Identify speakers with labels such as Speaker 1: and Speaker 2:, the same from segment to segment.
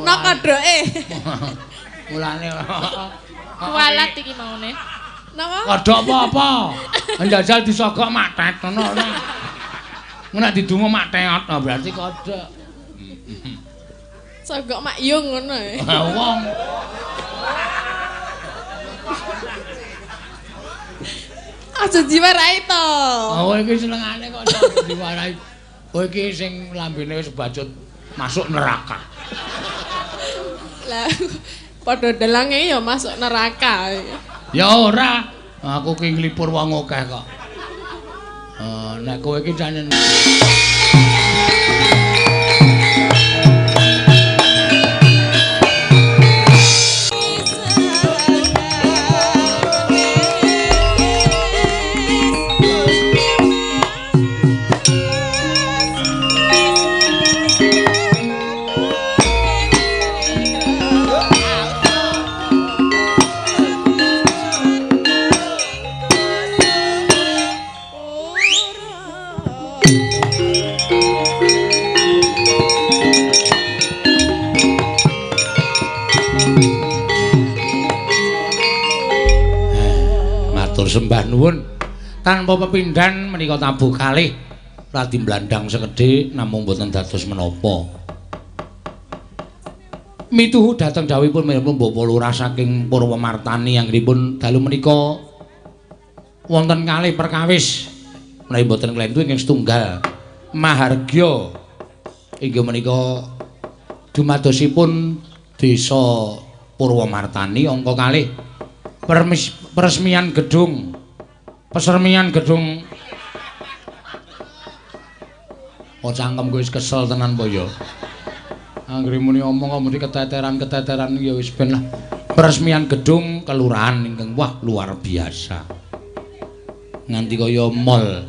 Speaker 1: Ana kodhoke.
Speaker 2: Mulane
Speaker 3: Kualat iki maune.
Speaker 1: Napa?
Speaker 2: Kodhok apa-apa. Njajal disogok mak tet ngono ora. Nek didungo mak teot berarti kodhok.
Speaker 1: Sogok mak yung ngono e.
Speaker 2: Wong.
Speaker 1: Aja diwarai to.
Speaker 2: Oh iki senengane kok diwarai. Kowe iki sing lambene wis bacut masuk neraka.
Speaker 1: Lah padha dalange ya masuk neraka.
Speaker 2: Ya ora, aku ki nglipur wong akeh kok. Nek kowe iki jane sembah nuwun tanpa pepindhan menika tabuh kalih radi blandang sekedhik namung boten dados menapa. Mituhu dhateng dawuhipun miripun Bapak Lurah saking Purwomartani anggenipun dalu menika wonten kalih perkawis menawi boten klentu ingkang setunggal mahargya inggih menika dumadosipun desa Purwomartani angka kalih peresmian gedung pesermian gedung. Oh cangkem gue wis kesel tenan po ya. Anggere muni omong kok muni keteteran-keteteran ya wis ben lah. Peresmian gedung kelurahan ingkang wah luar biasa. Nganti kaya mall.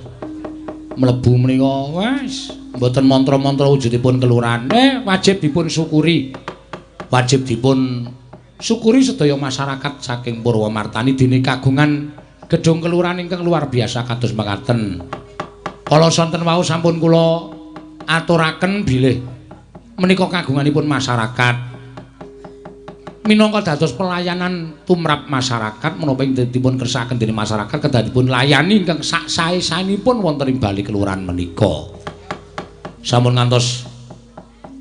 Speaker 2: Mlebu menika wis mboten mantra-mantra wujudipun kelurahan. Wajib dipun syukuri. Wajib dipun syukuri sedaya masyarakat saking Purwomartani dene kagungan gedung kelurahan ingkang luar biasa kados mekaten. Kala sonten wau sampun kula aturaken bilih menika kagunganipun masyarakat. Minangka dados pelayanan tumrap masyarakat menapa ing dipun kersakaken dening masyarakat kedah dipun layani ingkang sak sae-saenipun wonten ing bali kelurahan menika. Sampun ngantos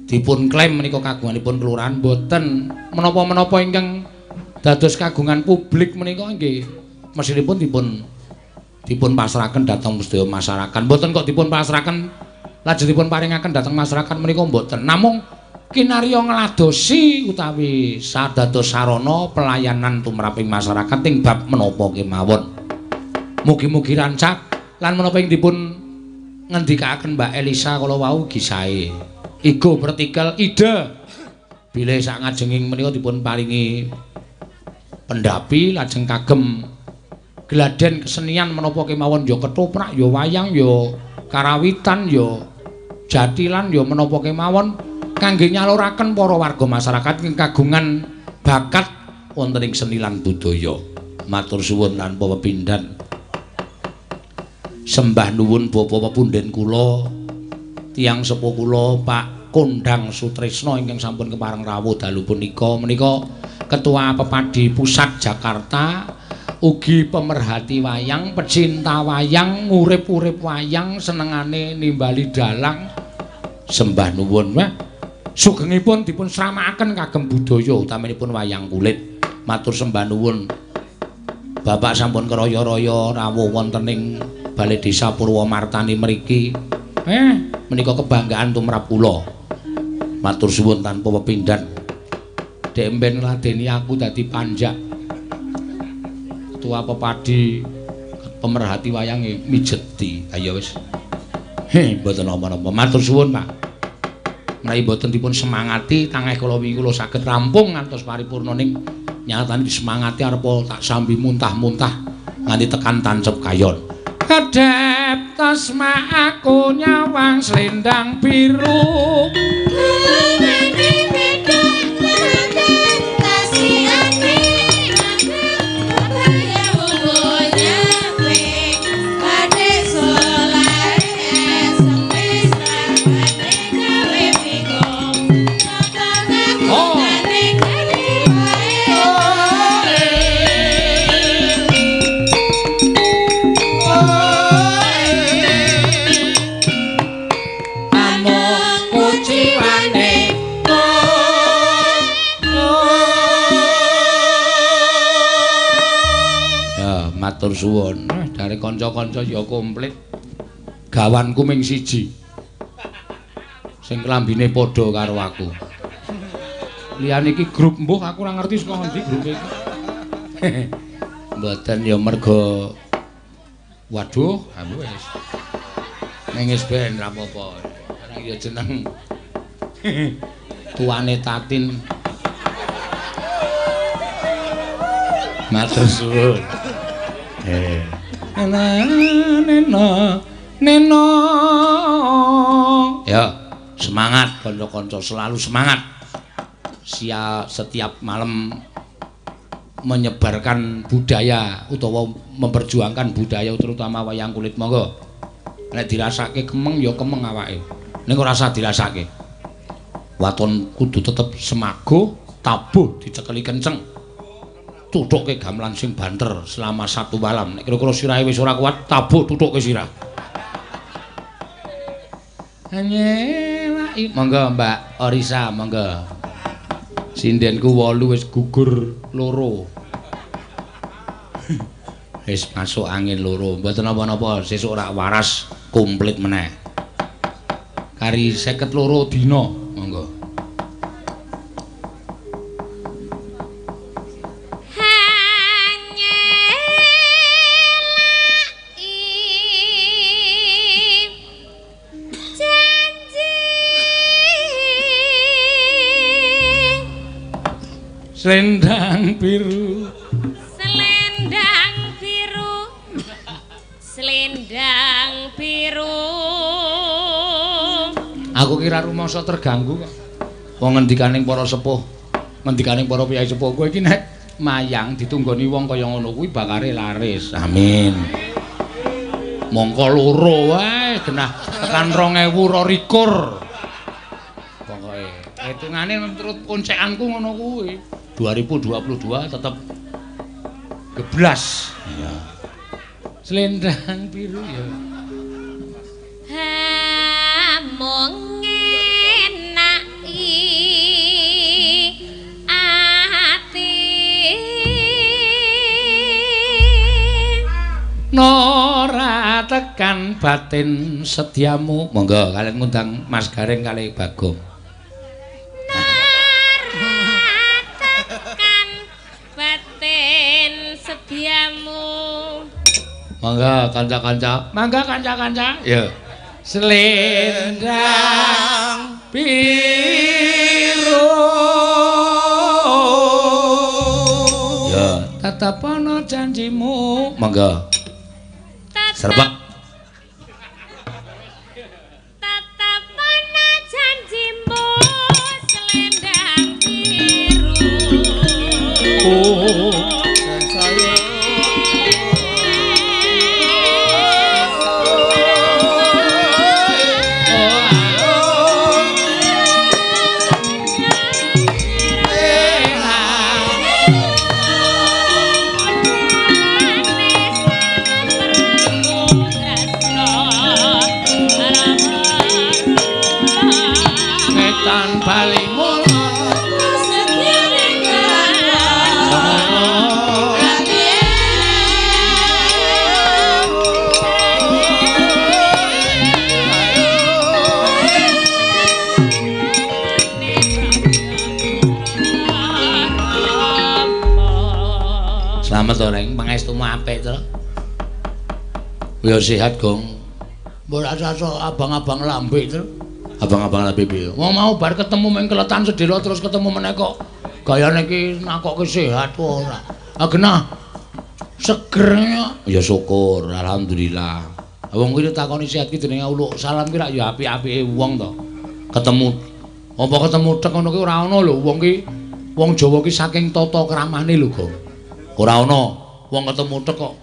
Speaker 2: dipun klaim menika kagunganipun kelurahan boten menapa-menapa ingkang dados kagungan publik menika nggih mesinipun dipun pasrahaken dhateng sedaya masyarakat. Mboten kok dipun pasrahaken lajeng dipun paringaken dhateng masyarakat menika mboten. Namung kinarya ngladosi utawi sadados sarana pelayanan tumraping masyarakat ing bab menapa kemawon. Mugi-mugi rancak lan menapa ing dipun ngendikaaken Mbak Elisa kala wau ugi sae. Igo vertikel ide bilih sak ngajenging menika dipun paringi pendhapi lajeng kagem gladen kesenian menapa kemawon ya ketoprak ya wayang ya karawitan ya jatilan ya menapa kemawon kangge nyaluraken para warga masyarakat ingkang kagungan bakat wonten ing seni lan budaya. Matur suwun tanpa pepindhan. Sembah nuwun bapa pepunden kula, tiyang sepuh kula Pak Kondang Sutrisno ingkang sampun kepareng rawuh dalu punika menika Ketua Pepadi Pusat Jakarta, ugi pemerhati wayang, pecinta wayang, ngurip-urip wayang, senengane nimbali dalang. Sembah nuwun wah. Sugengipun dipun sramakaken kagem budaya utaminipun wayang kulit. Matur sembah nuwun. Bapak sampun keraya-raya rawuh wonten ing Balai Desa Purwomartani mriki. Menika kebanggaan tumrap kula. Matur suwun tanpa pepindhan. Dek mben ngladeni aku dadi panjak. Ketua Pepadi pemerhati wayange mijeti. Ayo wis. He, mboten napa-napa. Matur suwun, Pak. Menawi mboten dipun semangati tangeh kula wingi kula saged rampung ngantos paripurna ning nyatane disemangati arep tak sambi muntah-muntah nganti tekan tancep kayon. Kedhep tasma aku nyawang selendang biru. Oh. suwun. Dari kanca-kanca ya komplit. Gawanku ming siji. Sing klambine padha karo aku. Liyane iki grup mbuh aku ora ngerti saka ngendi grupe iki. Mboten ya mergo waduh, aku wis. Ning wis ben ra apa-apa. Ora ya jeneng tuane Tatin. Matur suwun. Nena nena. Ya, semangat kanca-kanca, selalu semangat. Setiap malam menyebarkan budaya utawa memperjuangkan budaya terutama wayang kulit. Monggo. Nek dirasake kemeng ya kemeng awake. Ning ora usah dirasake. Waton kudu tetep semago, tabuh dicekeli kenceng. Tuthukke gamelan sing banter selama satu malam. Nek kira-kira sirahe wis ora kuat, tabuh tuthukke sirah. Nyelaki. Monggo Mbak Orisa, monggo. Sindenku 8 wis gugur 2. Wis masuk angin 2. Mboten napa-napa, sesuk ora waras komplit meneh. Kari 52 dina, monggo. Selendang biru,
Speaker 3: selendang biru, selendang biru.
Speaker 2: Aku kira rumangsa terganggu kok. Wong ngendikaning para sepuh, ngendikaning para piyai sepuh kowe iki nek mayang ditunggoni wong kaya ngono kuwi bakare laris. Amin. Mongko loro wae genah tekan 2022. Pokoke hitungane menurut koncekanku ngono kuwi. 2022 tetep geblas. Iya. Selendang biru ya.
Speaker 3: Mung ngenaki ati
Speaker 2: ora tekan batin setiamu. Monggo kalian ngundang Mas Gareng kali Bagong. Mangga kanca-kanca, mangga kanca-kanca. Ya. Selendang biru. Ya, tetep ana janjimu. Mangga. Serbak.
Speaker 3: Tetep ana janjimu selendang biru.
Speaker 2: Oh. Selamat to, Reng. Pangestumu apik to. Ya sehat, Gong. Mbok rasa abang-abang lambe to. Abang-abang lambe piye? Wong mau bar ketemu meng keletan sedhela terus ketemu meneh kok. Gayane iki nakokke sehat ora. Ah genah. Seger ya syukur, alhamdulillah. Wong kuwi takoni sehat ki jenenge uluk salam ki rak ya apik-apike wong to. Ketemu apa ketemu tek ngono ki ora ana lho wong ki wong Jawa ki saking tata kramane lho, Gong. Ora ana wong ketemu tek kok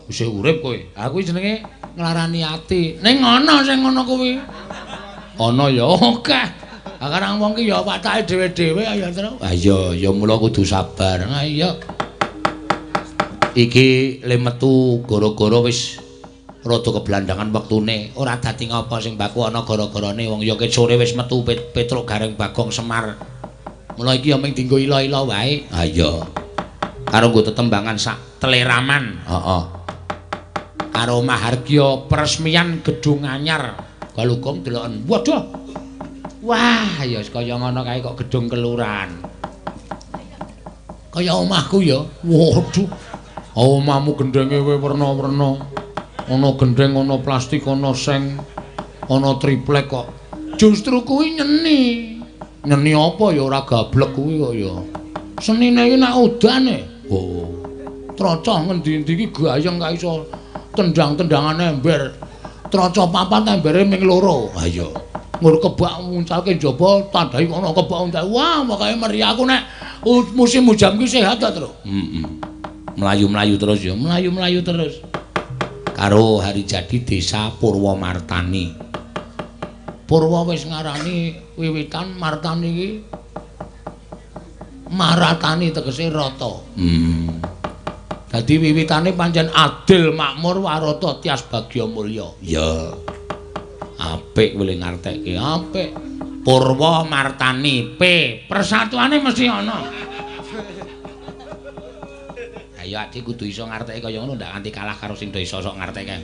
Speaker 2: isih urip kowe. Ha kuwi jenenge nglarani ati. Ning ana sing ngono kuwi. Ana ya akeh. Ha karang wong ki ya watake dhewe-dhewe ya terus. Ha iya, ya mula kudu sabar. Ha iya. Iki le metu gara-gara wis rada keblandangan wektune. Ora dadi ngapa sing baku ana gara-garane wong ya ket sore wis metu Petruk Gareng Bagong Semar. Mula iki ya mung dienggo ila-ila wae. Ha iya. Karo nggo tetembangan sak teleraman. Heeh. Karo mahargya peresmian gedung anyar. Galugong deloken. Waduh. Wah, ya kaya ngono kae kok gedung kelurahan. Kaya omahku ya. Waduh. Omahmu gendenge werna-werna. Ana gendeng, ana plastik, ana seng, ana triplek kok. Justru kuwi nyeni. Nyeni apa ya ora gablek kuwi kok ya. Senine iki nek udane. Oh. Trocoh ngendi-endi iki gayeng gak iso tendang-tendangan ember. Trocoh papat embere ming loro. Ha iya. Ngur kebak nguncalke njaba tandai kono kebak uncal. Wah, pokoke meriah aku nek musim hujan ki sehat ta, Tru. Heeh. Mlayu-mlayu terus ya, mlayu-mlayu terus. Karo hari jadi desa Purwomartani. Purwa wis ngarani wiwitan Martani iki Maratani tegese rata. Dadi wiwitane pancen adil makmur warata tias bagya mulya. Ya. Apik wile ngartekke, apik. Purwomartani P, persatuane mesti ana. Ayo adik kudu iso ngartekke kaya ngono ndak nganti kalah karo sing do iso sok ngartekke.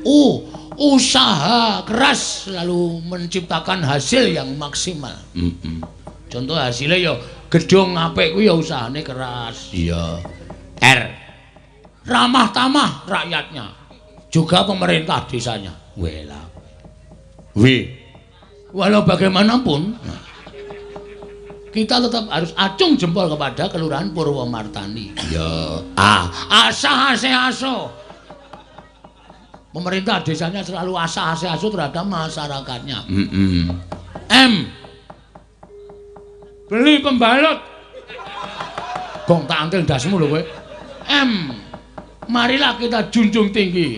Speaker 2: U, usaha keras lalu menciptakan hasil yang maksimal. Contoh hasilnya ya gedung apik kuwi ya usahane keras. Iya. R, ramah tamah rakyatnya, juga pemerintah desanya. Wela. W, walau bagaimanapun kita tetap harus acung jempol kepada Kelurahan Purwomartani. Ya. A, asah ase aso. Pemerintah desanya selalu asah ase aso terhadap masyarakatnya. M, beli pembalut. Gong tak antil ndasmu lho kowe. M, marilah kita junjung tinggi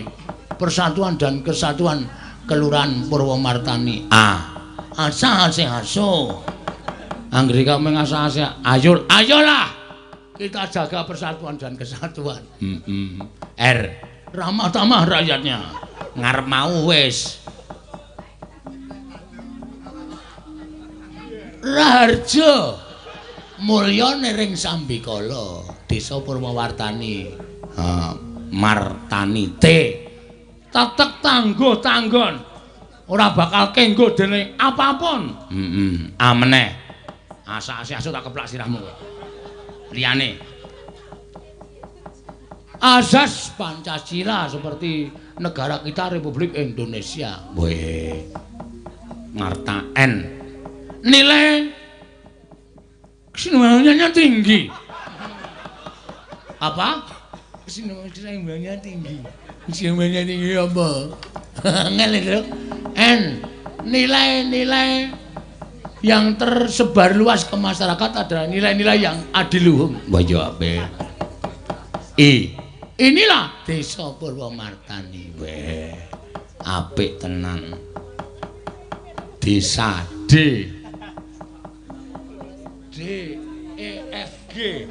Speaker 2: persatuan dan kesatuan Kelurahan Purwomartani. A, asah ase aso. Anggere kok mung asah-asah, ayo ayolah kita jaga persatuan dan kesatuan. R, ramah tamah rakyatnya. Ngarep mau wis. Raharja mulya nering sambikala desa Purwomartani. Martani T, tetek tangguh tanggon ora bakal kenggo dening apapun. Ameneh asa-asa tak keplak sirahmu kowe. Liyane azas Pancasila seperti negara kita Republik Indonesia. Weh. Marta N, nilai keseimbangannya tinggi. Apa? Keseimbangannya tinggi. Keseimbangannya tinggi apa? Ngel itu. N, nilai-nilai yang tersebar luas ke masyarakat adalah nilai-nilai yang adiluhung. Wah ya apik. I, inilah desa Purwomartani. Weh, apik tenan. Desa D, D E F G.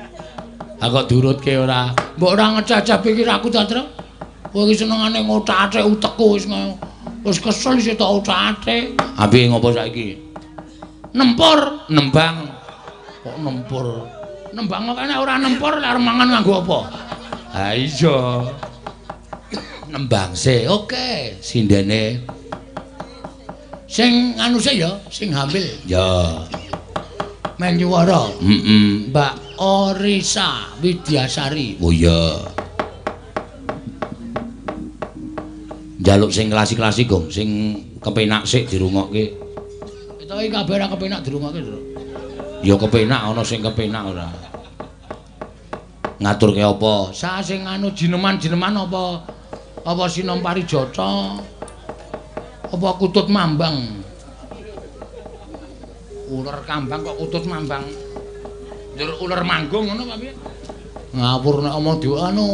Speaker 2: Ha kok diurutke ora? Mbok ora ngecacah pikir aku ta, Tru. Kowe iki senengane ngothak-athik utekku wis wis kesel isih tok othak-athik. Ha piye ngopo saiki? Nempur, nembang. Kok nempur? Nembang kok nek ora nempur lek arep mangan nganggo apa? Ha iya. Nembang se, oke. Sindene sing anu se ya, sing hamil. Ya. Men nyuwara. Heeh. Mbak Orisa Widyasari. Oh iya. Njaluk sing klasik-klasik, Gong, sing kepenak sik dirungokke. Iki kabeh ora kepenak dirungokke, Tru. Ya kepenak ana sing kepenak ora. Ngaturke apa? Sa sing anu jineman-jineman apa apa Sinom Parijata? Apa kutut mambang? Uler kambang kok kutut mambang. Njur uler manggung ngono apa piye? Ngawur nek omong dhewe anu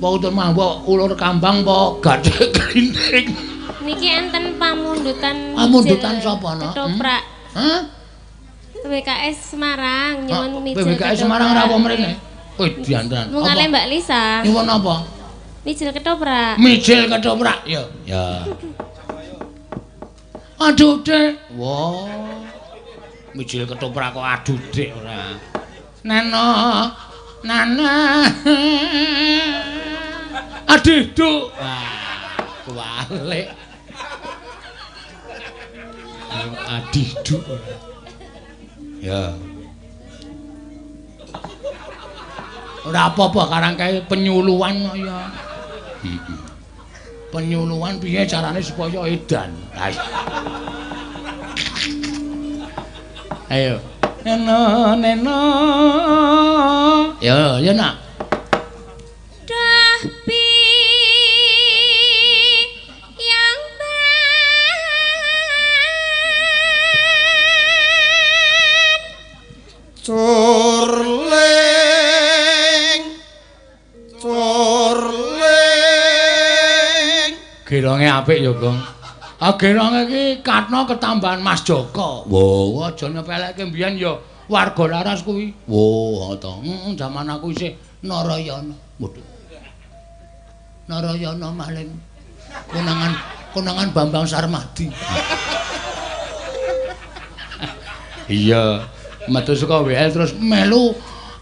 Speaker 2: apa kutut mambang, uler kambang apa gathik klinting.
Speaker 3: Niki enten pamundutan.
Speaker 2: Pamundutan sapa ana?
Speaker 3: Ketoprak.
Speaker 2: Hah?
Speaker 3: PBKS Semarang nyuwun mijil.
Speaker 2: PBKS Semarang ora apa mrene? Wih, diantenan.
Speaker 3: Mung kalih Mbak Lisa.
Speaker 2: Nyuwun apa?
Speaker 3: Mijil ketoprak.
Speaker 2: Mijil ketoprak, ya. Ya. Aduh, Dek. Wah. Mijil ketoprak kok aduh, Dek ora. Neno. Nana. Adih, Duk. Wah, kuwalik. Adih, Duk. Ya. Ora apa-apa karang kae penyuluhan kok ya. Heeh. Penyuluhan piye carane supaya edan. Ayo. Neno neno. Ya, ya nak.
Speaker 3: Dah bi yang ban
Speaker 4: curling curling.
Speaker 2: Geronge apik ya, Gong. Ah geronge iki katno ketambahan Mas Joko. Wo, aja nyepelekke mbiyen ya warga Laras kuwi. Wo, to. Heeh, jaman aku isih Narayana. Waduh. Narayana maling konangan konangan Bambang Sarmadi. Iya, metu saka WL terus melu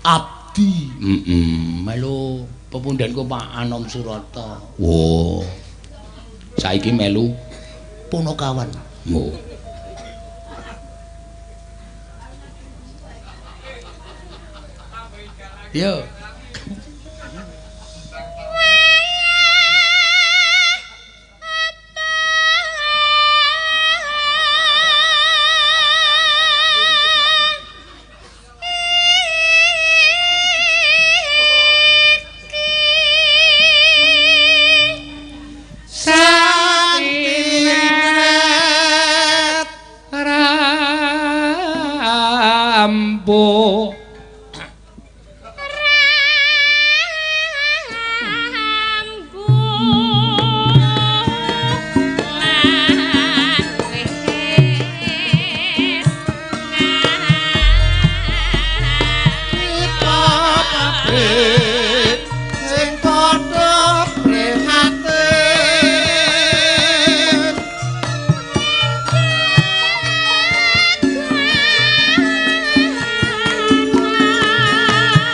Speaker 2: abdi. Heeh, melu pepundhenku Pak Anom Surata. Wo. Saiki melu Punokawan. Oh. Yo. Rambo
Speaker 3: Rambu lan wis
Speaker 4: kita kabeh sing padha prihatin.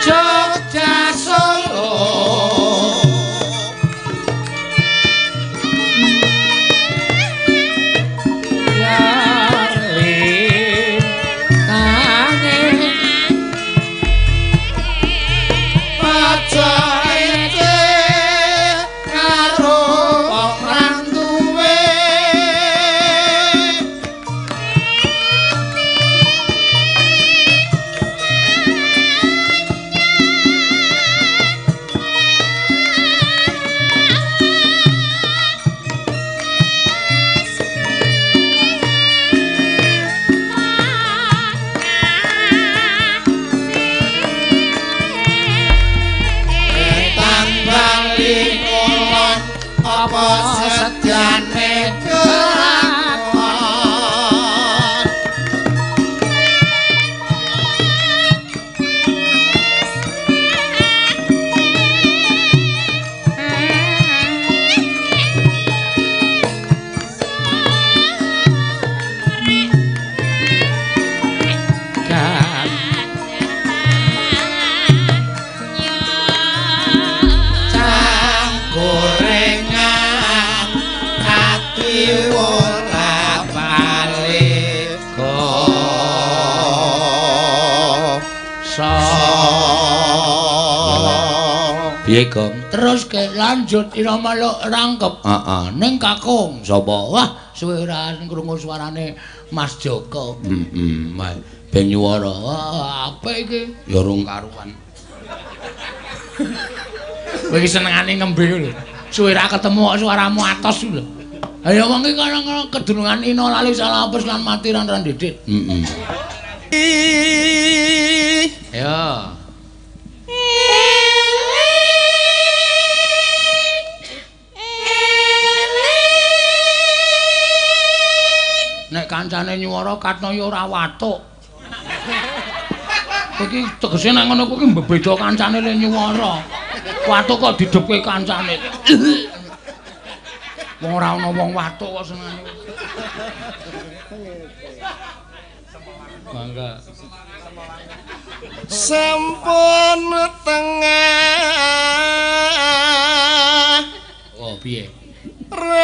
Speaker 4: Jogja Solo
Speaker 2: Yarlin tange
Speaker 4: aja ece karo wong ra duwe. Etan bali kulon apa sedyane kelakon.
Speaker 2: Kan
Speaker 4: Cang gorengan ati ora balik
Speaker 2: so. Piye, Gong? Terus ke lanjut irama luk rangkep. Heeh, ning kakung sapa? Wah, suwe ora krungu suarane Mas Joko. Heeh, ben nyuwara. Wah, apik iki. Ya rung karuan. Kowe iki senengane ngembe lho. Suwe ra ketemu kok suaramu atos lho. Ayo wong iki kono kedunungan ina lali salah apes lan mati ran ran didit. Heeh. Ya. Nek kancane nyuwara katno ya ora watuk. Iki tegese nek ngono kuwi mbebeda kancane le nyuwara. Watuk kok didhepke kancane. Wong ora ana wong watuk kok senengane. Mangga.
Speaker 4: Sampun tengah
Speaker 2: Piye?
Speaker 4: Ratri.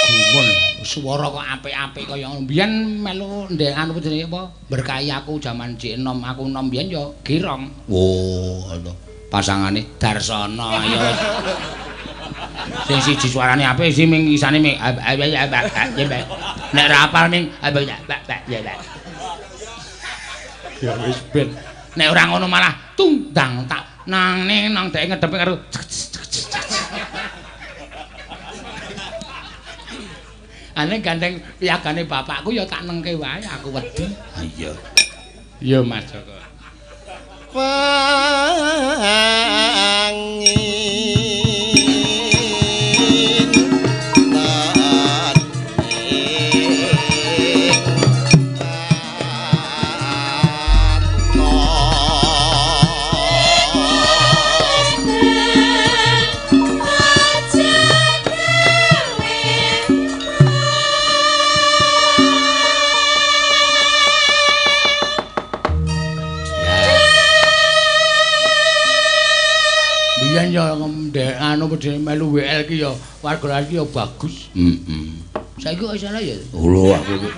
Speaker 2: Gumun swara kok apik-apik kaya ngono. Biyen melu ndek anu jenenge apa? Berkahi aku jaman jek enom, aku enom biyen ya girong. Oh, ngono. Pasangane Darsana ya. Sing siji suarane apik, sing ming isane ming nek ra apal ming ya wis ben. Nek ora ngono malah tundang tak nang ning nang dhek ngedepe karo ane gandeng piagane bapakku ya tak nengke wae aku wedi. Ha iya. Iya Mas Joko.
Speaker 4: Pangin tan ing
Speaker 2: Biyen ya ndek anu padha melu WL ki ya warga iki ya bagus. Heeh. Saiki kok iso ya? Lho aku iki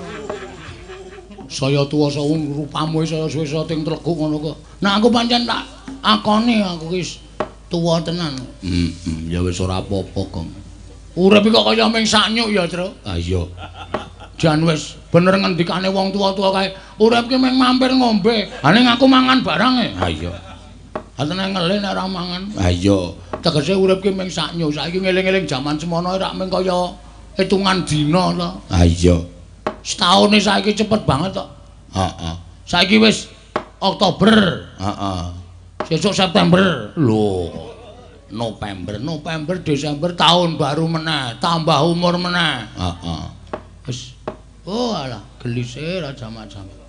Speaker 2: saya tuwa sawung rupamu saya suwe saya ting tleguk ngono kok. Nah aku pancen tak akoni aku ki tuwa tenan. Heeh, ya wis ora apa-apa, Gong. Urip kok kaya ming saknyuk ya, Tru. Ha iya. Jan wis bener ngendikane wong tuwa-tuwa kae, urip ki ming mampir ngombe. Ha ning aku mangan barang e. Ha iya. Atene ngelih nek ora mangan. Ha iya, tegese urip ki ming saknyo. Saiki ngeling-eling jaman semono rak ming kaya hitungan dina to. Ha iya. Setaune saiki cepet banget tok. Heeh. Saiki wis Oktober. Heeh. Sesuk September. Lho. November, November, Desember tahun baru meneh, tambah umur meneh. Heeh. Wis. Oh alah, gelise ra jamak-jamak.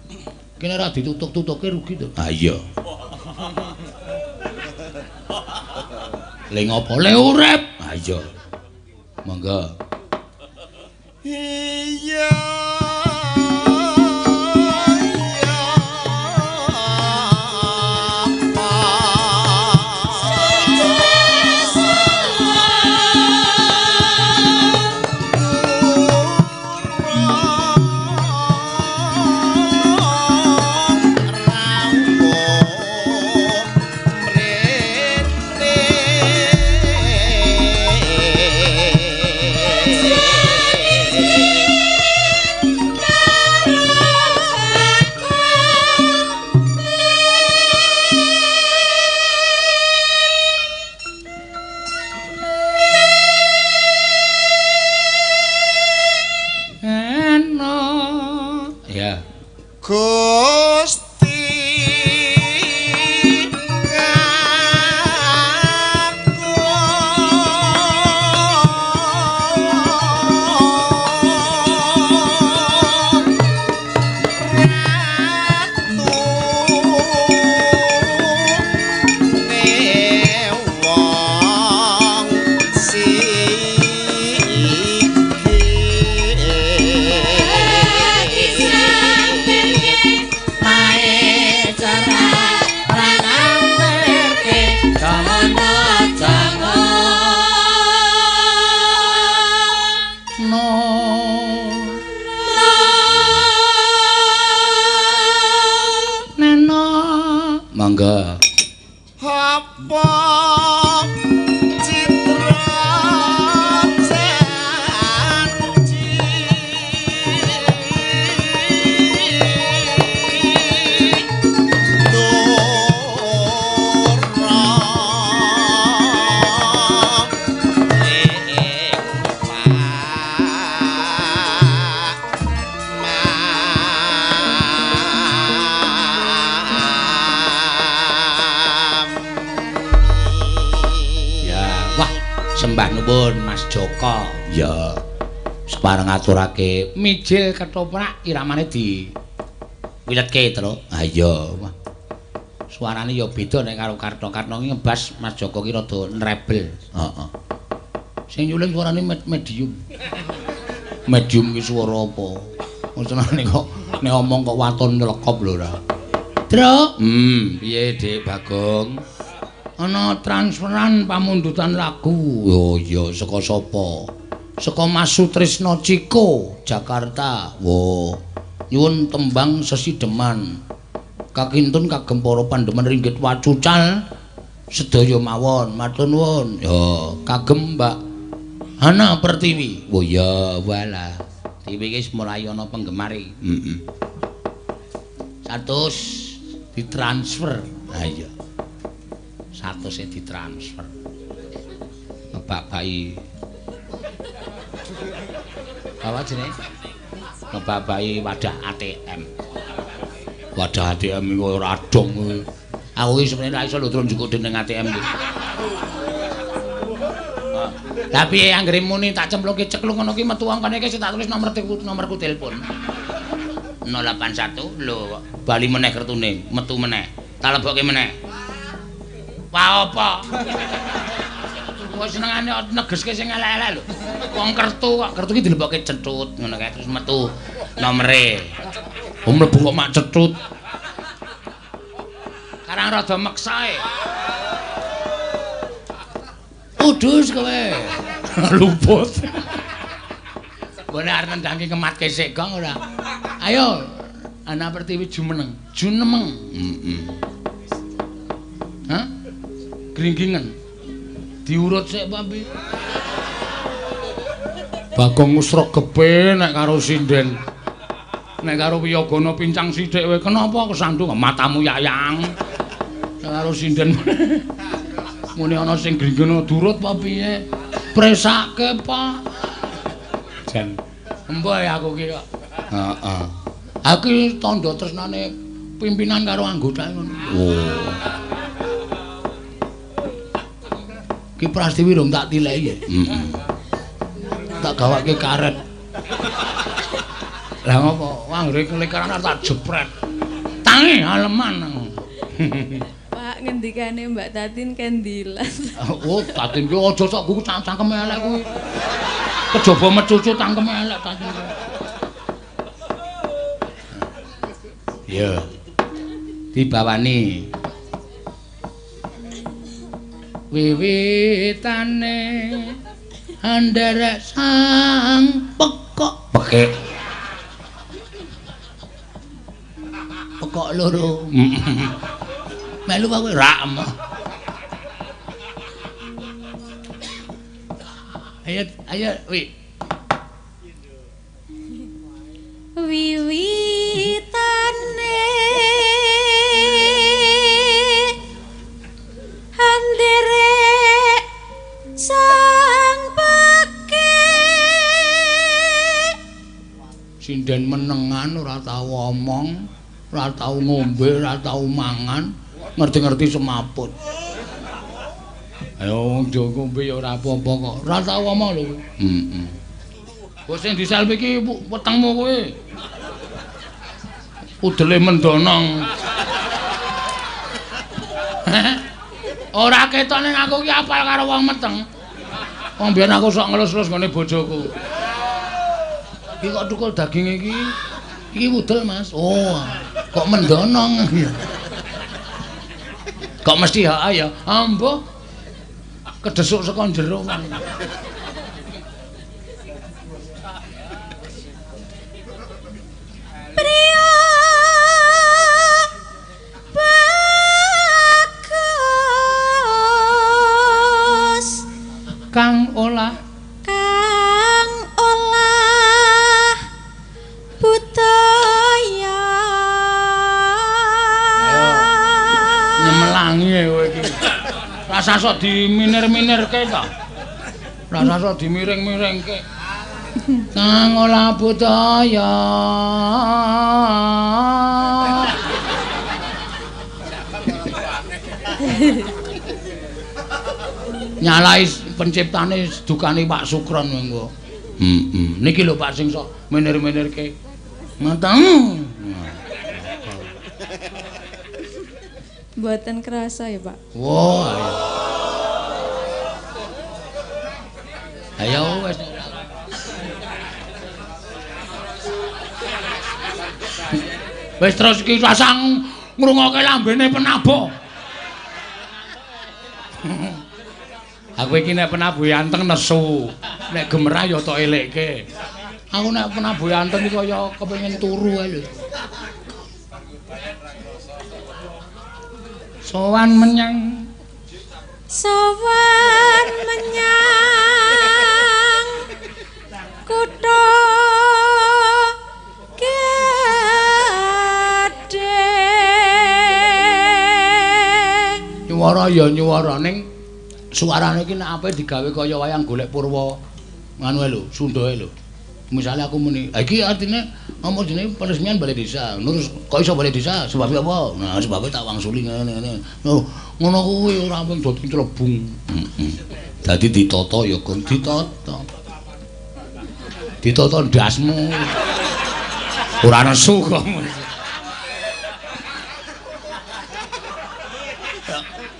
Speaker 2: Kene ora ditutuk-tutuke rugi to. Ha iya. Le ngopo le urip? Ha iya. Monggo.
Speaker 4: Iya. Gusti kakung ratu wong siki.
Speaker 2: Monggo.
Speaker 4: Apa citra janji tura ing
Speaker 2: Sembah nuwun Mas Joko. Ya. Separeng ngaturake mijil ketoprak iramane di wiletke, Tru. Ha iya. Wah. Suarane ya beda nek karo Karto. Karto ki ngebas Mas Joko ki rada nrebel. Heeh. Sing nyuling suarane medium. Medium ki swara apa? Senengane kok nek omong kok waton nylekop lho ora. Tru. Piye Dik Bagong? Ana transferan pamundutan lagu. Oh iya, saka sapa? Saka Mas Sutrisno Ciko, Jakarta. Wo. Nyuwun tembang sesideman. Kakintun kagem para pandemen ringgit wacucal sedaya mawon. Matur nuwun. Ya, kagem Mbak Hana Pertiwi. Oh iya, walah. Tiwi iki wis mulai ana penggemare. Heeh. 100 ditransfer. Ha iya. 100 e ditransfer. Ngebabaki. Apa jenenge? Ngebabaki wadah ATM. Wadah ATM iku ora dong kuwi. Aku iki sebenarnya ra iso lho turun njukuk dening ATM iki. Tapi anggere muni tak cemplungke ceklung ngono ki metu angkane iki tak tulis nomor nomorku telepon. 081 lho bali meneh kertune, metu meneh. Tak lebokke meneh. Wah apa? Kok senengane negeske sing elek-elek lho. Wong kertu kok kertu ki dilebokke cethut ngono kae terus metu nomere. Oh mlebu kok mak cethut. Karang rada meksae. Udus kowe. Luput. Mbone arep nendangke kematke sik gong ora. Ayo Ana Pertiwi jumeneng. Junemeng. Heeh. Hah? Gringgingen. Diurut sik apa piye? Bagong usregepe nek karo sinden. Nek karo wiyagana pincang sithik kowe kenapa kesandung matamu yayang. Nek karo sinden muni ana sing gringgene durut apa piye? Presake, Pak. Jan. Emboh aku ki kok. Heeh. Aku iki tandha tresnane pimpinan karo anggotane ngono. Oh. Ki Prastiwi rung tak tileki ya. Heeh. Tak gawake karet. Lah ngopo? Anggere kelikaran tak jepret. Tangi aleman.
Speaker 1: Pak ngendikane Mbak Tatin kendilas.
Speaker 2: Oh, Tatin ki aja sok kuwi cangkeme elek kuwi. Kejaba mecucu cangkeme elek Tatin. Iya. Dibawani. Wiwitane anderek sang pekok. Pekik. Pekok loro. Melu kowe rak. Ayo ayo wi.
Speaker 3: Wiwitane anderek sang pekik.
Speaker 2: Sinden menengan ora tau omong, ora tau ngombe, ora tau mangan, ngerti-ngerti semaput. Ayo wong do ngombe ya ora apa-apa kok. Ora tau omong lho kowe. Heeh. Kok sing diselfie iki wetengmu kowe. Udele mendonong. Ora ketok ning aku ki apal karo wong meteng. Wong biyen aku sok ngelus-elus nggone bojoku. Iki kok tukul daging iki. Iki udel, Mas. Oh, kok mendonong. Kok mesti ha ya? Ambo. Kedesuk saka jero.
Speaker 3: Priya bagus
Speaker 2: Kang olah
Speaker 3: budaya.
Speaker 2: Ayo nyemelangi kowe iki. Rasa sok diminir-minirke ta. Rasa sok dimiring-miringke. Kang olah budaya. Nyalai penciptane dukane Pak Sukron mengko. Heeh. Niki lho Pak sing sok minir-minirke. Ngoten.
Speaker 1: Mboten kerasa ya, Pak.
Speaker 2: Wah. Ayo. Ayo wis. Wis terus iki rasang ngrungokke lambene penabuh. Aku iki nek penabuh anteng nesu, nek gemerah ya tok elekke. Aku nek penabuh anteng iki kaya kepengin turu ae lho. Sowan menyang
Speaker 3: sowan menyang kutha Gading.
Speaker 2: Nyuwara ya nyuwara ning suarane iki nek ape digawe kaya wayang golek purwa nganu lho, Sundhae lho. Misale aku muni, iki artine ngomong jenenge peresmian balai desa. Terus kok iso balai desa? Sebabnya apa? Nah, sebabnya tak wangsuli ngene-ngene. Ngono kuwi ora mung dadi celebung. Heeh. Dadi ditata ya kon ditata. Ditata ndasmu. Ora nesu kok.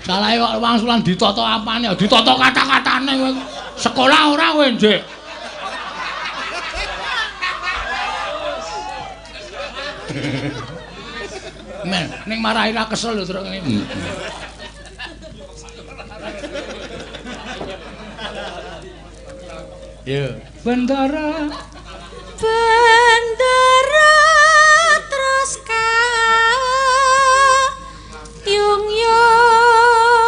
Speaker 2: Salahe kok wangsulan ditata apane? Ditata kata-katane kowe. Sekolah ora kowe, Ndik? Men, ning marahi ra kesel lho terus ngene. Yo, Bendara.
Speaker 3: Bendara terus kayung yun.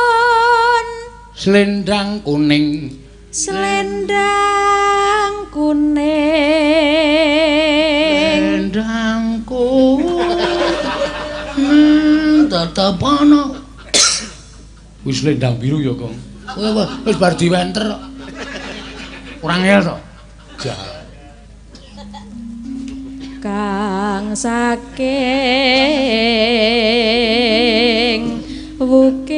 Speaker 2: Selendang kuning.
Speaker 3: Selendang kuning.
Speaker 2: Selendang kuning tetep ana. Wis selendang biru ya, Kong. Wis bar diwenter. Ora ngel to.
Speaker 3: Kang saking wukir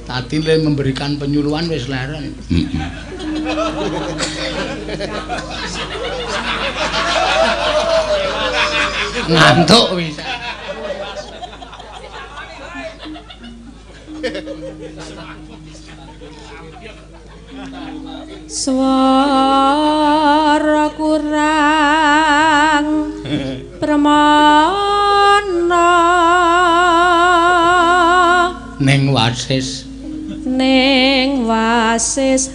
Speaker 2: Tadi le memberikan penyuluhan wis leren. Ngantuk wis.
Speaker 3: Swara kurang permana
Speaker 2: ning wasis
Speaker 3: ning wasis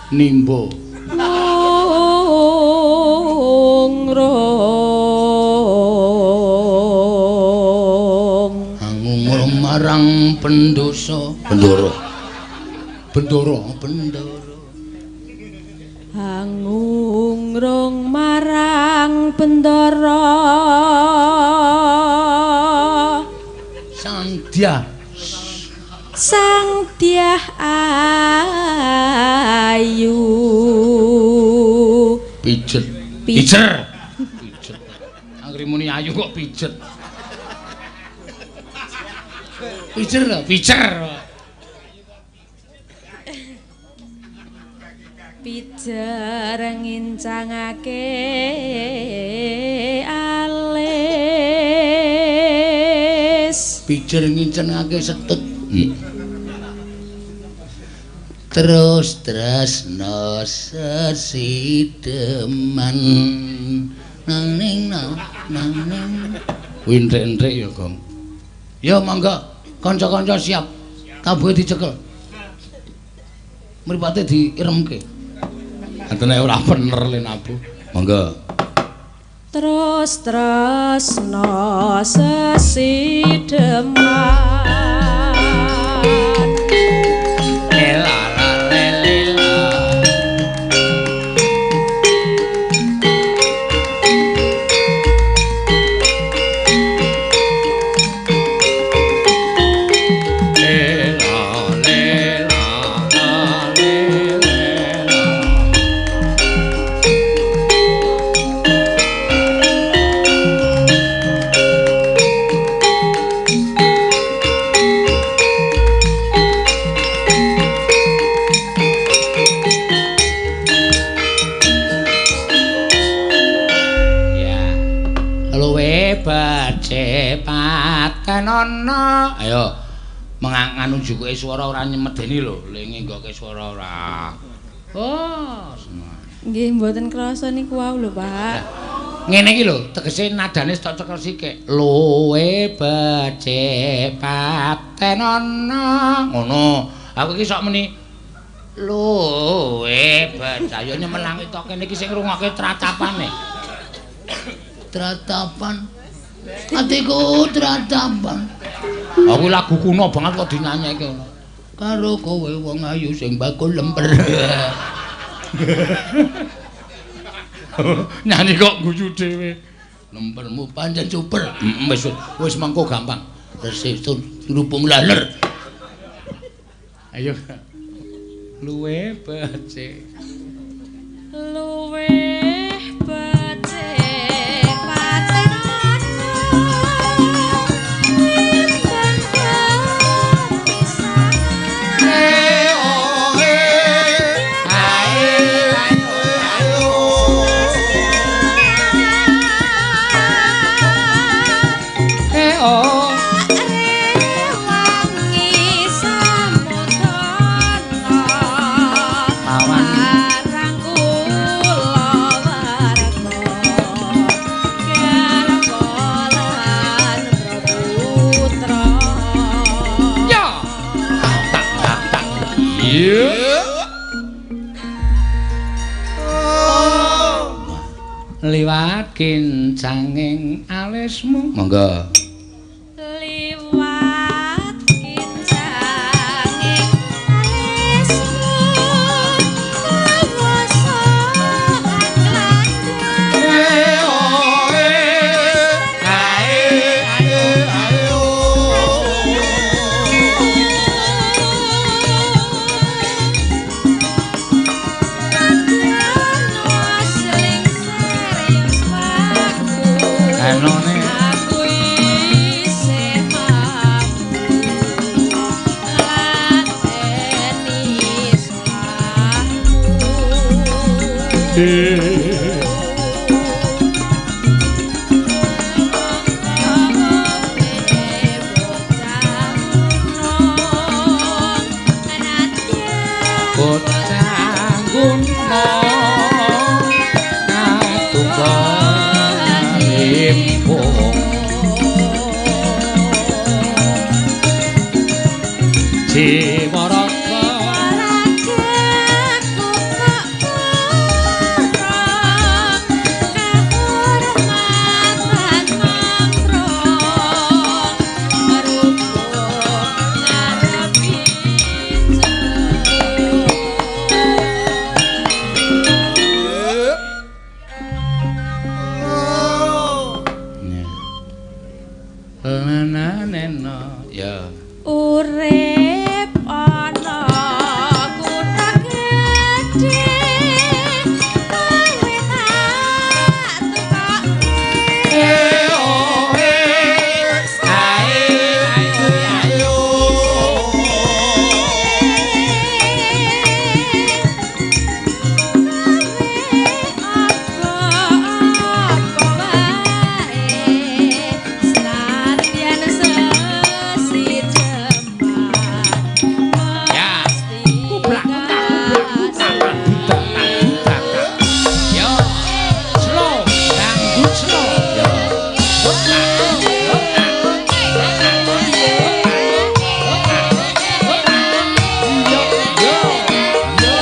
Speaker 2: nimbo
Speaker 3: ngungrung
Speaker 2: angungrum marang pendosa bendoro bendoro bendoro
Speaker 3: angungrung marang bendoro
Speaker 2: sang dyah
Speaker 3: sang dyah ayu
Speaker 2: pijet pijer pijet anggere muni ayu kok pijet pijer lho pijer
Speaker 3: pijer ngincangake alis
Speaker 2: pijer ngincangake setut. Terus tresno sesideman nang nang nang kuwi entrik-entrik ya, Gong. Ya monggo kanca-kanca siap. Tabuhe dicekel. Mripate diiremke. Antene ora bener le nabuh. Monggo.
Speaker 3: Terus tresno sesideman
Speaker 2: Ayo, Menganu jukuke swara ora nyemedeni lho, le ngenggoke swara ora. Oh, seneng.
Speaker 1: Nggih, mboten krasa niku wau lho, Pak.
Speaker 2: Ngene iki lho, tegese nadane tok cekel sikik. Luwe becik patenono. Ngono. Aku iki sok muni luwe becik. Ayo nyemelangi tok kene iki sing ngrungokke tratapane. Tratapan. Atiku tratapan. Aku lagu kuno banget kok dinyanyekke ngono. Karo kowe wong ayu sing bakul lemper. Nyanyi kok guyu dhewe. Lempermu pancen super. Wis wis mengko gampang. Resik rupung laler. Ayo. Luwe becik.
Speaker 3: Luwe becik patenono. Timbang perpisahan.
Speaker 2: Oh.
Speaker 3: Rewangi samudana
Speaker 2: Pawan.
Speaker 3: marang kula warga garwa lan putra.
Speaker 2: Ya. Tak tak tak. Iya. Liwat kincanging alismu. Monggo.
Speaker 3: Liwat kincanging alismu kawasa anglandang.
Speaker 2: Anone.
Speaker 3: Aku isih mampu ngladeni salahmu.
Speaker 2: Bocah guna natunggalipun jiwa raga. Lananena ya.
Speaker 3: Urip ana kutha gedhe kowe tak tukokke. Apa-apa wae senadyan sesi jembar
Speaker 2: Ya.
Speaker 3: mesti
Speaker 2: Kublak kutak kublak kutak budak budak. Yo. Slow, dangdut slow. Yo. Yo yo yo yo yo.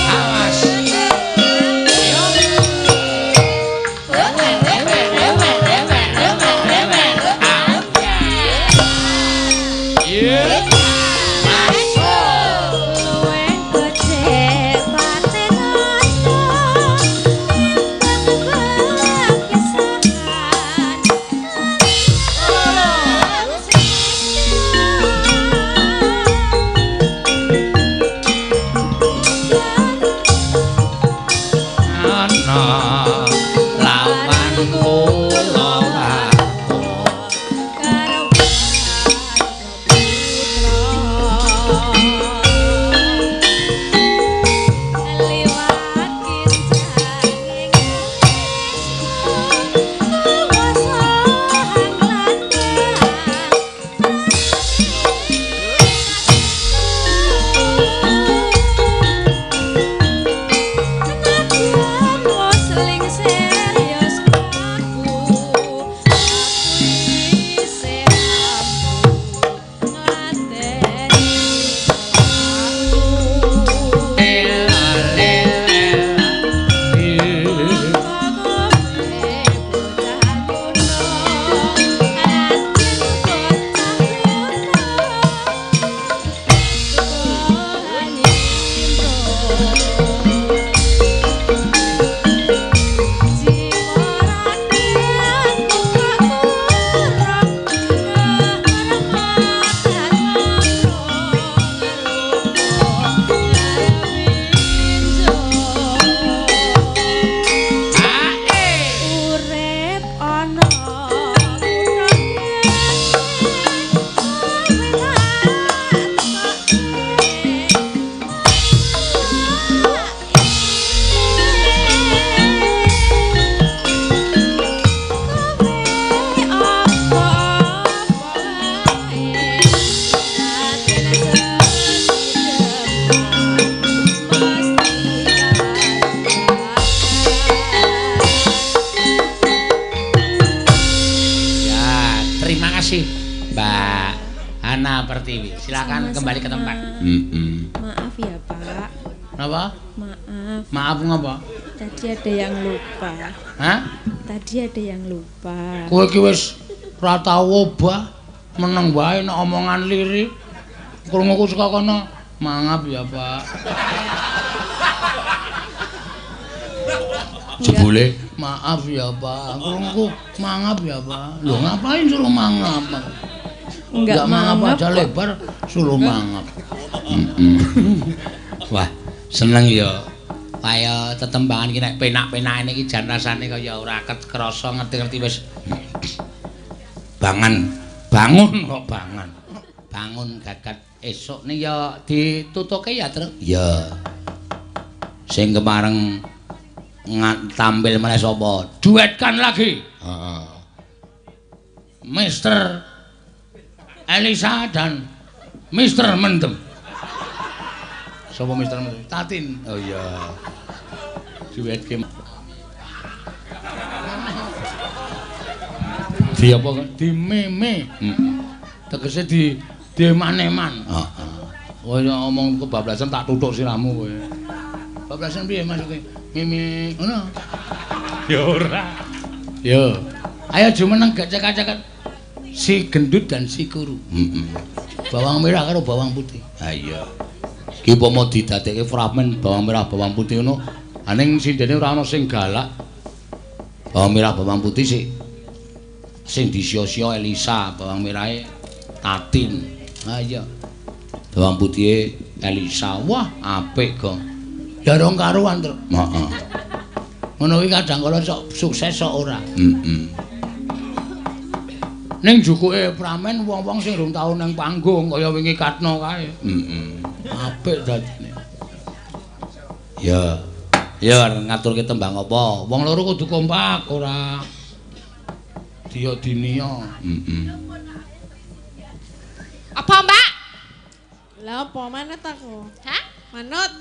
Speaker 2: Awas. Yo.
Speaker 3: Luwih becik patenono timbang perpisahan.
Speaker 2: Ana lawan kula warga.
Speaker 3: Karo putra.
Speaker 2: Diana Pertiwi. Silakan
Speaker 1: Sama-sama.
Speaker 2: Kembali ke tempat.
Speaker 1: Maaf ya, Pak.
Speaker 2: Napa?
Speaker 1: Maaf.
Speaker 2: Maaf ngapa?
Speaker 1: Tadi ada yang lupa.
Speaker 2: Hah?
Speaker 1: Tadi ada yang lupa.
Speaker 2: Kowe iki wis ora tau obah, meneng wae nek omongan lirik. Krunguku saka kono, mangap ya, Pak. Jebule, maaf ya, Pak. Krunguku mangap ya, Pak. Lho ngapain suruh mangap?
Speaker 1: Enggak
Speaker 2: mangap
Speaker 1: mangap
Speaker 2: aja lebar suruh mangap. Wah, seneng ya. Kaya tetembangan iki nek penak-penake iki jan rasane kaya ora krasa ngerti-ngerti wis bangun kok bangun. Bangun gagat esuk ning ya ditutuke ya, Truk. Ya. Sing kemareng tampil meneh sapa? Duetkan lagi. Heeh. Mister Elisa dan Mister Mendem. Sapa Mister Mendem? Tatin. Oh iya. Duet ke. Di apa? Di meme. Tegese di maneman. Heeh. Kowe ngomong kebablasan tak tutuk sirahmu kowe. Bablasan piye maksude? Meme ngono. Ya ora. Yo. Ayo jumeneng gak cekak-cekak. Si gendut dan si kuru. Bawang merah karo bawang putih. Ha iya. Ki umpama didadekke fragmen bawang merah bawang putih ngono, aning sindene ora ana sing galak. Bawang merah bawang putih sik sing disio-sio Elisa, bawang merahe Tatin. Ha iya. Bawang putihe Elisa. Wah, apik kok. Ya rong karuan, Truk. Heeh. Ngono kuwi kadang kala sok sukses sok ora. Heeh. Ning jukuke pramen wong-wong sing rung tau nang panggung kaya wingi Katno kae. Heeh. Apik dadine. Ya. Ya ngaturke tembang apa? Wong loro kudu kompak ora diya diniya. Heeh.
Speaker 3: Apa, Mbak?
Speaker 5: Lah apa manut aku?
Speaker 3: Hah?
Speaker 5: Manut.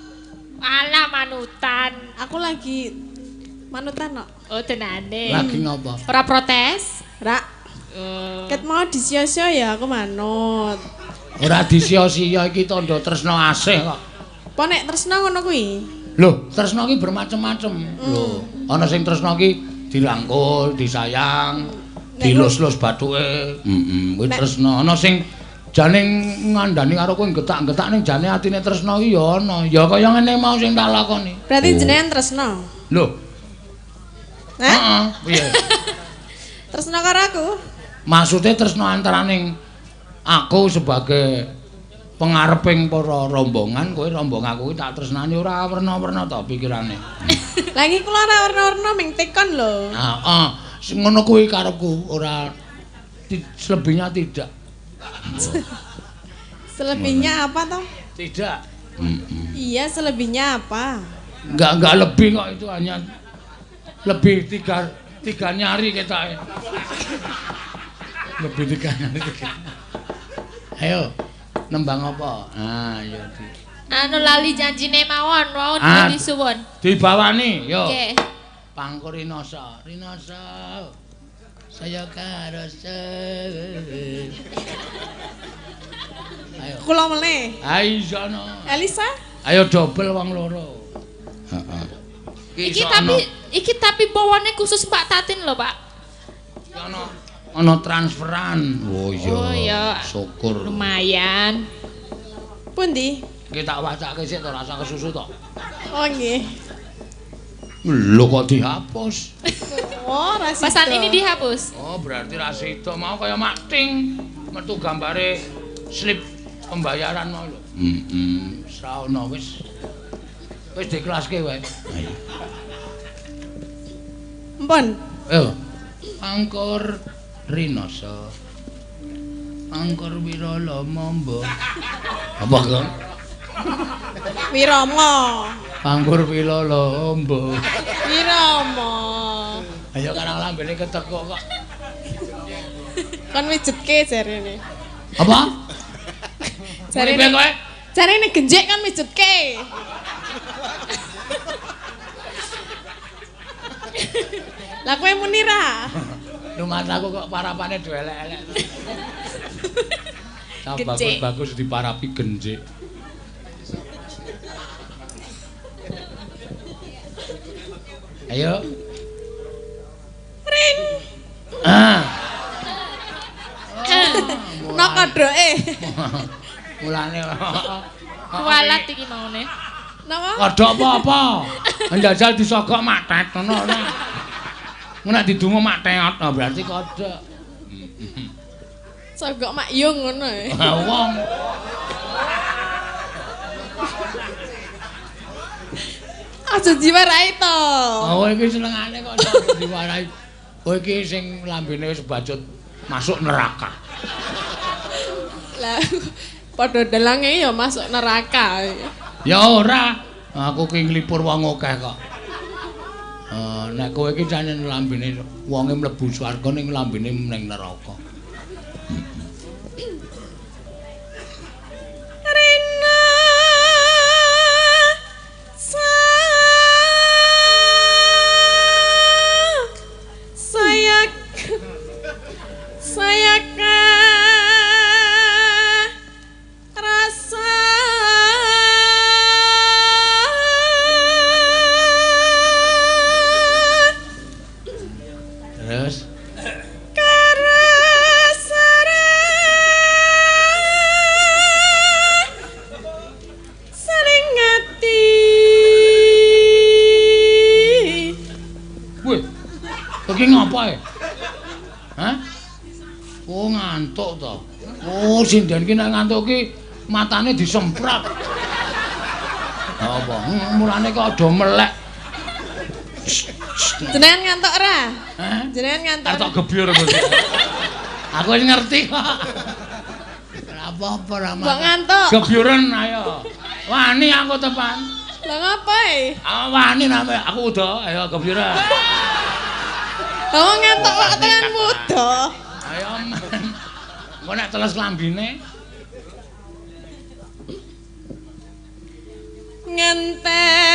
Speaker 3: Alah manutan.
Speaker 5: Aku lagi manutan kok.
Speaker 3: Oh, tenane.
Speaker 2: Lagi ngopo?
Speaker 3: Ora protes?
Speaker 5: Ra. Ket mau disio-sio ya aku manut.
Speaker 2: Ora disio-sio iki tandha tresna asih kok.
Speaker 5: Apa nek tresna ngono kuwi?
Speaker 2: Lho, tresna iki bermacem-macem. Lho, ana sing tresna iki dirangkul, disayang, dilus-lus bathuke. Heeh, kuwi tresna. Ana sing jane ngandani karo kowe getak-getak ning jane atine tresna iki ya ana. Ya kaya ngene mau sing tak lakoni.
Speaker 5: Berarti jenengan tresna.
Speaker 2: Lho.
Speaker 5: Hah?
Speaker 2: Heeh, piye?
Speaker 5: Tresna karo aku?
Speaker 2: Maksudnya tresna antaraning aku sebagai pengareping para rombongan, kowe rombong aku tak tresnani ora werna-werna to pikirane.
Speaker 5: Lah iki kula ora werna-werna ming tekon lho.
Speaker 2: Heeh, sing ngono kuwi karepku, ora selebihnya tidak.
Speaker 5: Selebihnya apa toh?
Speaker 2: Tidak.
Speaker 5: Iya, selebihnya apa?
Speaker 2: Enggak lebih kok, itu hanya lebih tiga nyari ketake. Lebih tiga nyari tiga. Ayo, nembang apa? Ah, iya di.
Speaker 3: Anu lali janjine mawon, wau disuwun.
Speaker 2: Dibawani, yo.
Speaker 3: Nggih.
Speaker 2: Pangkur Rinasa, Rinasa. Saya karose. Ayo.
Speaker 5: Kula meneh.
Speaker 2: Ayo sono.
Speaker 5: Elisa?
Speaker 2: Ayo dobel wong loro. Heeh.
Speaker 3: Iki tapi bawane khusus Mbak Tatin lho, Pak.
Speaker 2: Iki ana transferan. Oh iya.
Speaker 3: Oh iya.
Speaker 2: Syukur.
Speaker 3: Lumayan.
Speaker 5: Pundi?
Speaker 2: Iki tak wacake sik to, rasa kesusu to.
Speaker 5: Oh nggih.
Speaker 2: Lho kok dihapus?
Speaker 5: Oh, ra sida.
Speaker 3: Pesan ini dihapus.
Speaker 2: Oh, berarti ra sida mau kaya makting metu gambare slip pembayaran mau lho. Heeh. Wis ra ono wis. Wis diklaske wae. Ayo.
Speaker 5: Empun.
Speaker 2: Ayo. Pangkur Rinasa. Pangkur Wirala Mamba. Apa kok?
Speaker 5: Wirama.
Speaker 2: Pangkur Wirala Mamba.
Speaker 5: Wirama.
Speaker 2: Ayo karang lambene ketekuk kok.
Speaker 5: Kon mijetke jarene.
Speaker 2: Apa?
Speaker 5: Jarene
Speaker 2: kowe?
Speaker 5: Jarene genjek kon mijetke. Lah kowe muni ra?
Speaker 2: Rumah aku kok parapane do elek-elek. Bagus-bagus diparapi genjik. Ayo.
Speaker 5: Ring.
Speaker 2: Ah.
Speaker 5: Nok kodhoke.
Speaker 2: Mulane
Speaker 3: kualat iki maune.
Speaker 5: Napa?
Speaker 2: Kodhok apa-apa. Njajal disogok mak tet ngono ora. Nek didungo mak teot berarti kodhok.
Speaker 5: Sogok mak yung ngono e.
Speaker 2: Wong.
Speaker 5: Aja diwarai to.
Speaker 2: Oh iki senengane kok diwarai. Kowe iki sing lambene wis bacut masuk neraka.
Speaker 5: Lah padha dalange ya masuk neraka.
Speaker 2: Ya ora, aku ki nglipur wong akeh kok. Nek kowe iki jane lambene wonge mlebu swarga ning lambene ning neraka.
Speaker 5: Rena saya rasa
Speaker 2: terus
Speaker 5: sering ngati.
Speaker 2: Wih, iki ngapa e? Hah? Oh ngantuk to. Oh sinden ki nek ngantuk ki matane disemprot. Apa? Mulane kok aja melek.
Speaker 5: Jenengan ngantuk ora?
Speaker 2: Hah?
Speaker 5: Jenengan ngantuk.
Speaker 2: Arep tok gebyur kok. Aku wis ngerti kok. Ora apa-apa ora.
Speaker 5: Mbok ngantuk.
Speaker 2: Gebyuren ayo. Wani aku tepan.
Speaker 5: Lah ngapa e?
Speaker 2: Ah wani name aku udah ayo gebyuren.
Speaker 5: Lah ngantuk kok tekan wuda.
Speaker 2: Ayo men. Engko nek teles lambine
Speaker 5: ngenteni.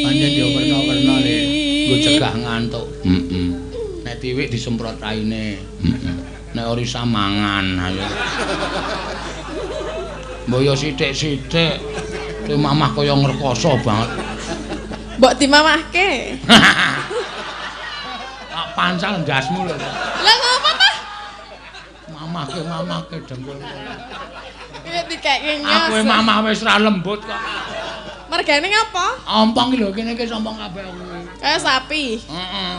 Speaker 2: Pancen yo werna-werna le nggo cegah ngantuk. Heeh. Nek tiwik disemprot raine. Heeh. Nek ora isa mangan ayo. Mbok yo sithik-sithik. Kuwi mamah kaya ngrekoso banget.
Speaker 5: Mbok dimamahke.
Speaker 2: Tak pancal ndasmu lho.
Speaker 5: Lah ngopo ta?
Speaker 2: Mamahke dengkul.
Speaker 5: Piye dikeke nyos.
Speaker 2: Aku mamah wis ra lembut kok.
Speaker 5: Mergane ngapa?
Speaker 2: Ompong iki lho kene iki sompong kabeh aku.
Speaker 5: Kaya sapi.
Speaker 2: Heeh.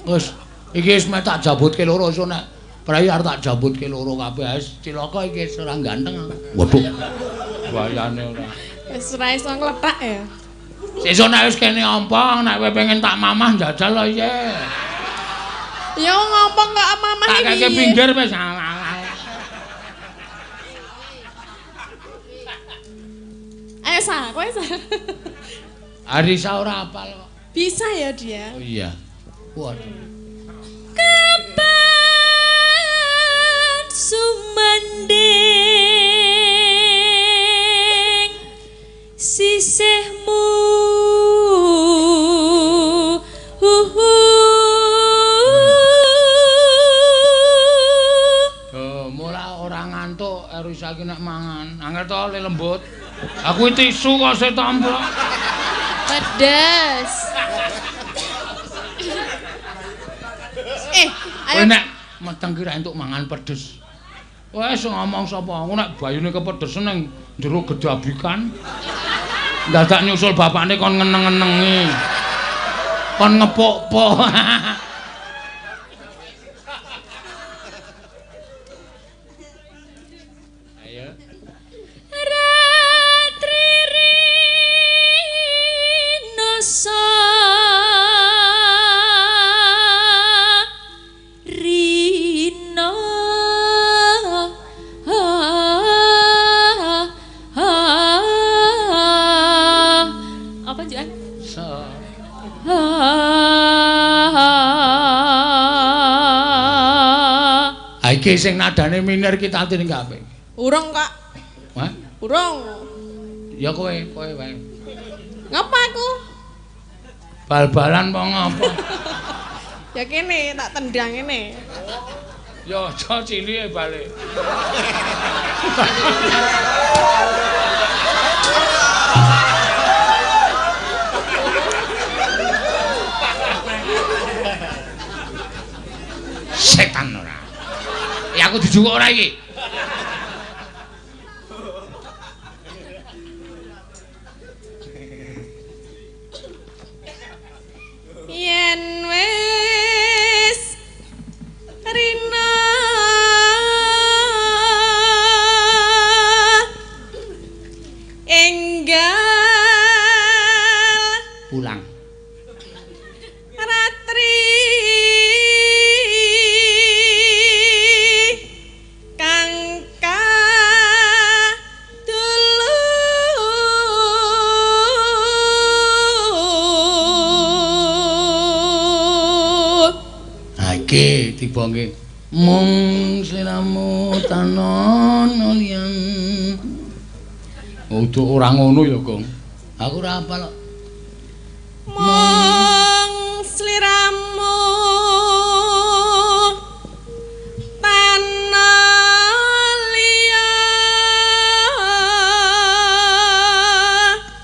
Speaker 2: Wis iki wis mek tak jabutke loro iso nek prei arep tak jabutke loro kabeh wis cilaka iki wis ora ganteng. Waduh. Wayane ora.
Speaker 5: Wis ora iso ngletak ya.
Speaker 2: Sesuk nek wis kene ompong nek kowe pengen tak mamah njajal lho iya.
Speaker 5: Ya ngompong kok mamah iki.
Speaker 2: Tak keke pinggir wis.
Speaker 5: Ayo sa, kowe sa.
Speaker 2: Arisa ora apal kok.
Speaker 5: Bisa ya dia.
Speaker 2: Oh iya. Waduh.
Speaker 1: Kapan sumanding sisihmu
Speaker 2: Oh, mula ora ngantuk Arisa iki nek mangan. Angel to le lembut. Aku tisu kok se tamplok.
Speaker 3: Pedes.
Speaker 5: Ayo
Speaker 2: nek meteng ki ra entuk mangan pedes. Wes ngomong sapa? Aku nek bayune kepedesen ning jero gedabikan. Dadak nyusul bapakne kon ngeneng-ngenengi. Kon ngepuk-puk. Ayo.
Speaker 1: Ratri rinosa rino
Speaker 3: Apa Juan?
Speaker 2: So. Ha iki sing nadane minir ki tatine kabeh.
Speaker 5: Urung kok.
Speaker 2: Hah?
Speaker 5: Urung.
Speaker 2: Ya kowe, kowe wae.
Speaker 5: Ngapa aku?
Speaker 2: Bal-balan apa ngapa?
Speaker 5: Ya kene tak tendang kene.
Speaker 2: Ya aja cilike balik. Setan ora. Ya aku dijukuk ora iki?
Speaker 5: Yen wis rina enggal
Speaker 2: pulang
Speaker 5: ratri kang kadulu
Speaker 2: Ha iki tiba nggih. Mung sliramu tanon liyan. Udah ora ngono ya, Gong. Aku ora hafal kok.
Speaker 5: Mung sliramu tana liya.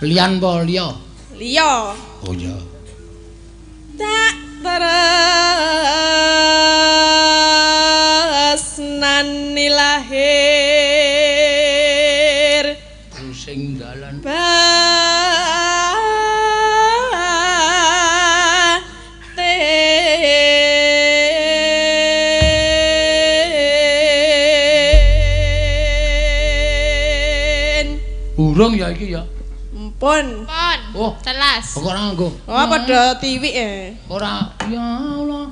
Speaker 2: Liyan apa liya?
Speaker 5: Liya.
Speaker 2: Oh iya.
Speaker 5: Tak tresnani lahir
Speaker 2: sing dalan
Speaker 5: batin.
Speaker 2: Urung ya iki ya.
Speaker 5: Empun.
Speaker 3: Pon.
Speaker 2: Oh.
Speaker 3: Telas.
Speaker 2: Kok ora nganggo?
Speaker 5: Oh, padha tiwik e.
Speaker 2: Ora. Ya Allah.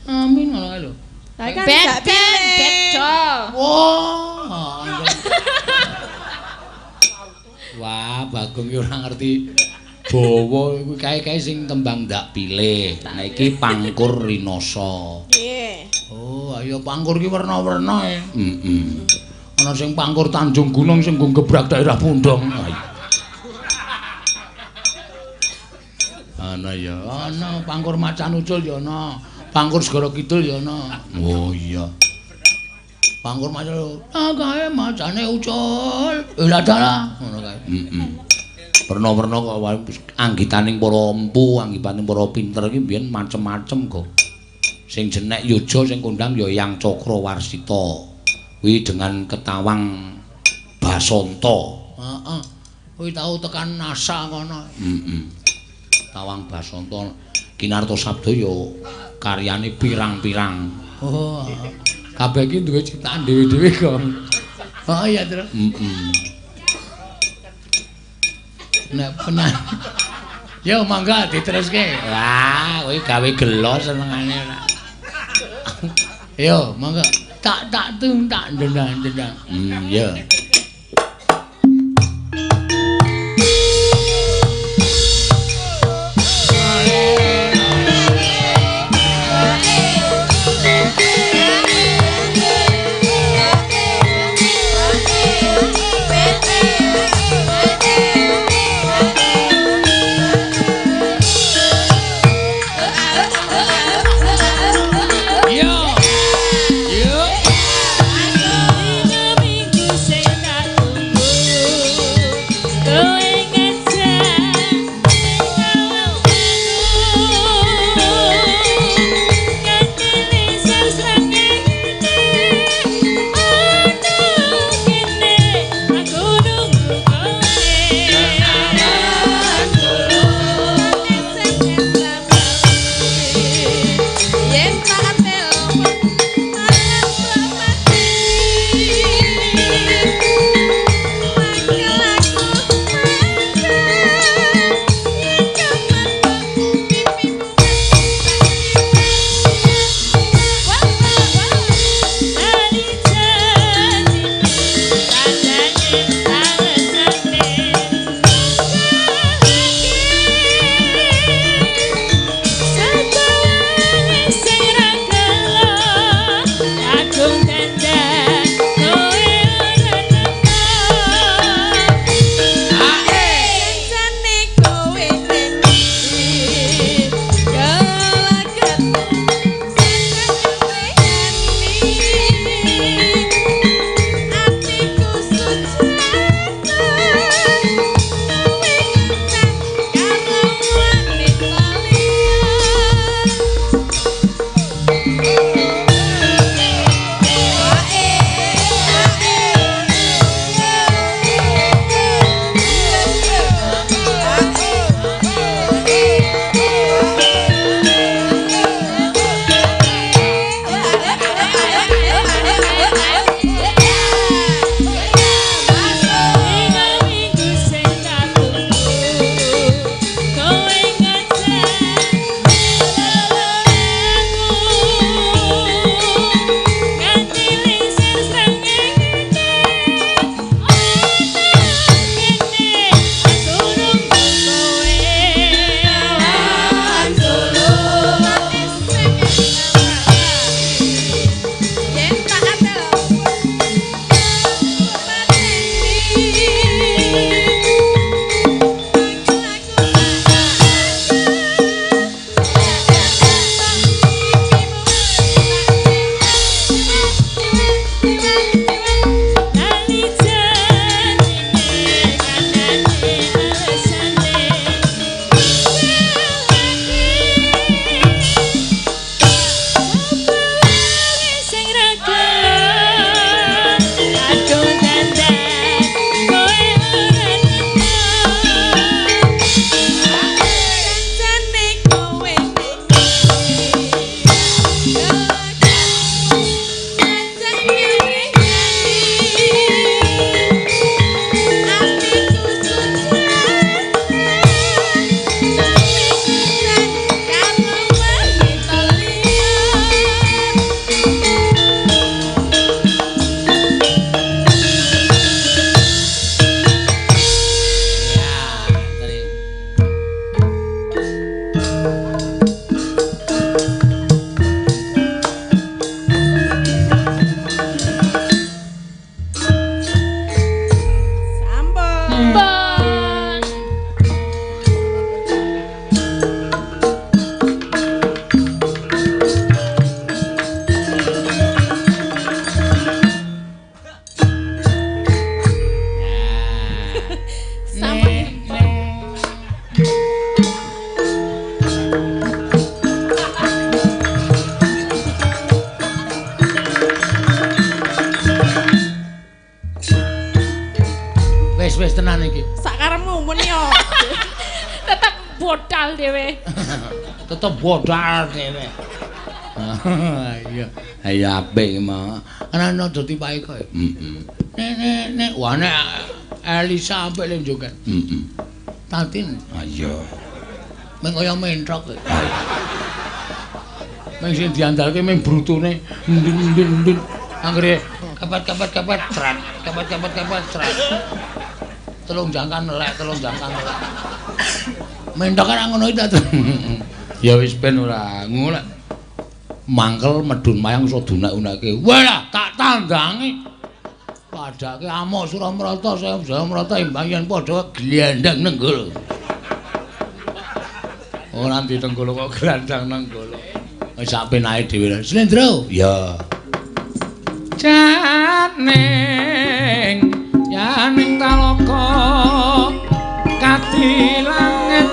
Speaker 2: Amin ngono kae lho.
Speaker 5: Lah kan gak
Speaker 3: Beden,
Speaker 5: pilih.
Speaker 3: beda.
Speaker 2: Wah. Wah, Bagong ki ora ngerti bawa kuwi kae-kae sing tembang ndak pilih. Nah iki Pangkur Rinasa.
Speaker 5: Nggih.
Speaker 2: Oh, ayo Pangkur ki werna-werna e. Heeh. Ana sing Pangkur Tanjung Gunung sing nggo gebrak daerah Pundong. Ana ya, ana Pangkur Macan Ucul ya ana. Pangkur Segara Kidul ya ana. Oh iya. Pangkur macan, ah kae macane ucul. Eh lah dalah ngono kae. Heeh. Werna-werna kok anggitaning para empu, anggitaning para pinter iki mbiyen macem-macem kok. Sing jenek yoja sing kondang ya Yang Cakrawarsita. Kuwi dengan ketawang Basanta. Heeh. Kuwi tau tekan NASA kono. Heeh. Tawang Basanta Kinarto Sabda ya karyane pirang-pirang. Oh. Kabeh iki duwe ciptaan dhewe-dhewe kok. Oh iya, Tru. Heeh. Nek penan. Yo mangga diteruske. Wah, kowe gawe gelo senengane ora. Yo, mangga. Tak tak tung tak ndendang-ndendang. Ya. Yo. Yo.
Speaker 1: Minggu sing tak
Speaker 2: tenan iki.
Speaker 5: Sak karepmu muni yo.
Speaker 3: Tetep bodal dhewe.
Speaker 2: Tetep bodal dhewe. Iya. Iya apik mah. Ana ana dadi paeka. Heeh. Nek nek nek wah nek Elisa apik le joget. Heeh. Tatin. Ha iya. Meng kaya mentrok. Meng sing diandalke meng brutune ndin-ndin-ndin. Anggere kapat-kapat-kapat trat, kapat-kapat-kapat trat. Telung jangkan melek, telung jangkan melek. Mentok kan ngono iki ta. Ya wis ben ora ngono. Mangkel medun mayang iso dunak-unake. Walah, tak tandangi. Padake amuk Suramrata, saya Suramrata imbang yen padha glandang nenggul. Ora ditenggul kok glandang nenggul. Wis sak penake dhewe. Slendro. Ya. Janing yaning taloka kadilanget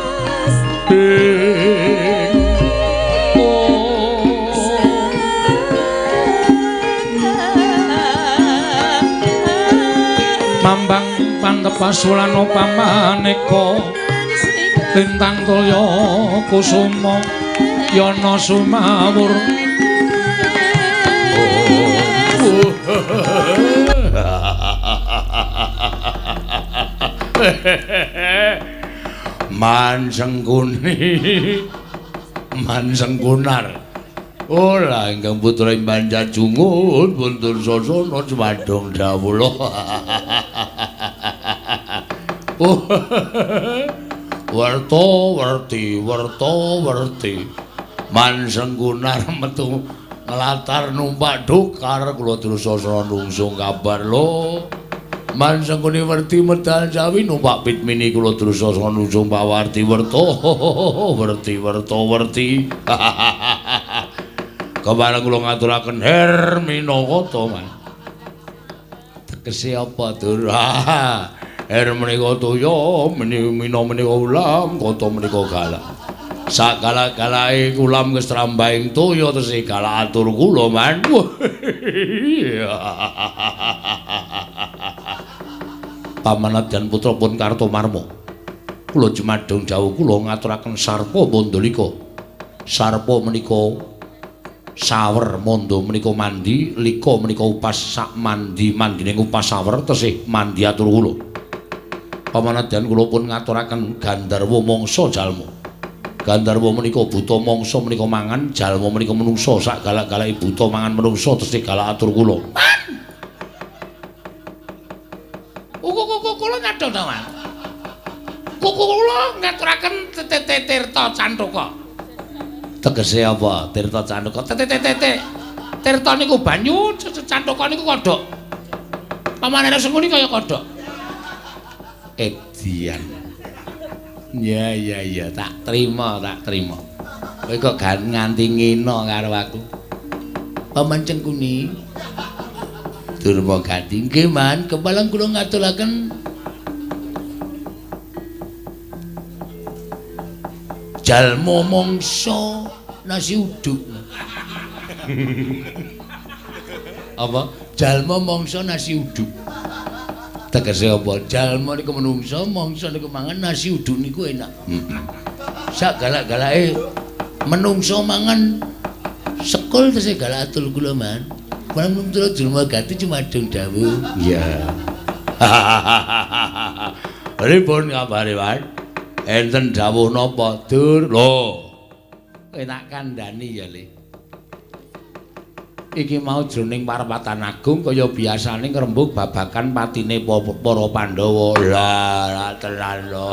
Speaker 2: mambang pantepasulan pamaneka lintang toya kusuma yana sumawur. Mansengkuni Mansengkunar. Ora ingkang putra ing Banjarjungun puntur sasana jumadung dawuh. Werta werti werta werti. Mansengkunar metu nglatar numpak dokar kula drusasana nungsung kabar lho. Mansengkuni werti medal jawi numpak pit mini kula drusasana nungsung pawarti werta werti werta werti. Kepareng kula ngaturaken Herminakata man. Tegese apa dur? Her menika toya, mina menika ulam, kata menika galak. Sagalak-galake ulam kestrambahing toya tesih galak atur kula man. Pamanadyan putra pun Kartomarma. Kula jumadung dawuh kula ngaturaken sarpa mandalika. Sarpa menika sawer, mondo menika mandi, lika menika upas sak mandi mandine upas sawer tesih mandi atur kula. Pamanadyan kula pun ngaturaken Gandharwa mangsa jalma. Gandharwa menika buta mangsa menika mangan, jalma menika menungsa sak galak-galake buta mangan menungsa tesih galak atur kula. Kuku kula nyadha ta, Mas. Kuku kula ngaturaken Tirta Cantaka. Tegese apa? Tirta Cantaka. Tirta niku banyu, Cantaka niku kodhok. Pamane Sengkuni kaya kodhok. Edian. Ya ya ya, tak terima, tak terima. Kowe kok nganti ngene karo aku. Paman Cengkuni. Durma Gati, nggih Man, kepalang kula ngaturaken jalma mangsa nasi uduk. Apa? Jalma mangsa nasi uduk. Tegese apa? Jalma niku menungsa, mangsa niku mangan nasi uduk niku enak. Heeh. Sak galak-galake menungsa mangan sekul tesih galak atul kula Man. Paman putra Durma Gati jumadung dawuh. Iya. Pripun kabare, Mas? Enten dawuh napa, Dur? Lho. Kowe tak kandhani ya, Le. Iki mau jroning parapatan agung kaya biasane ngrembug babagan patine para Pandhawa. Lah, tenan lho.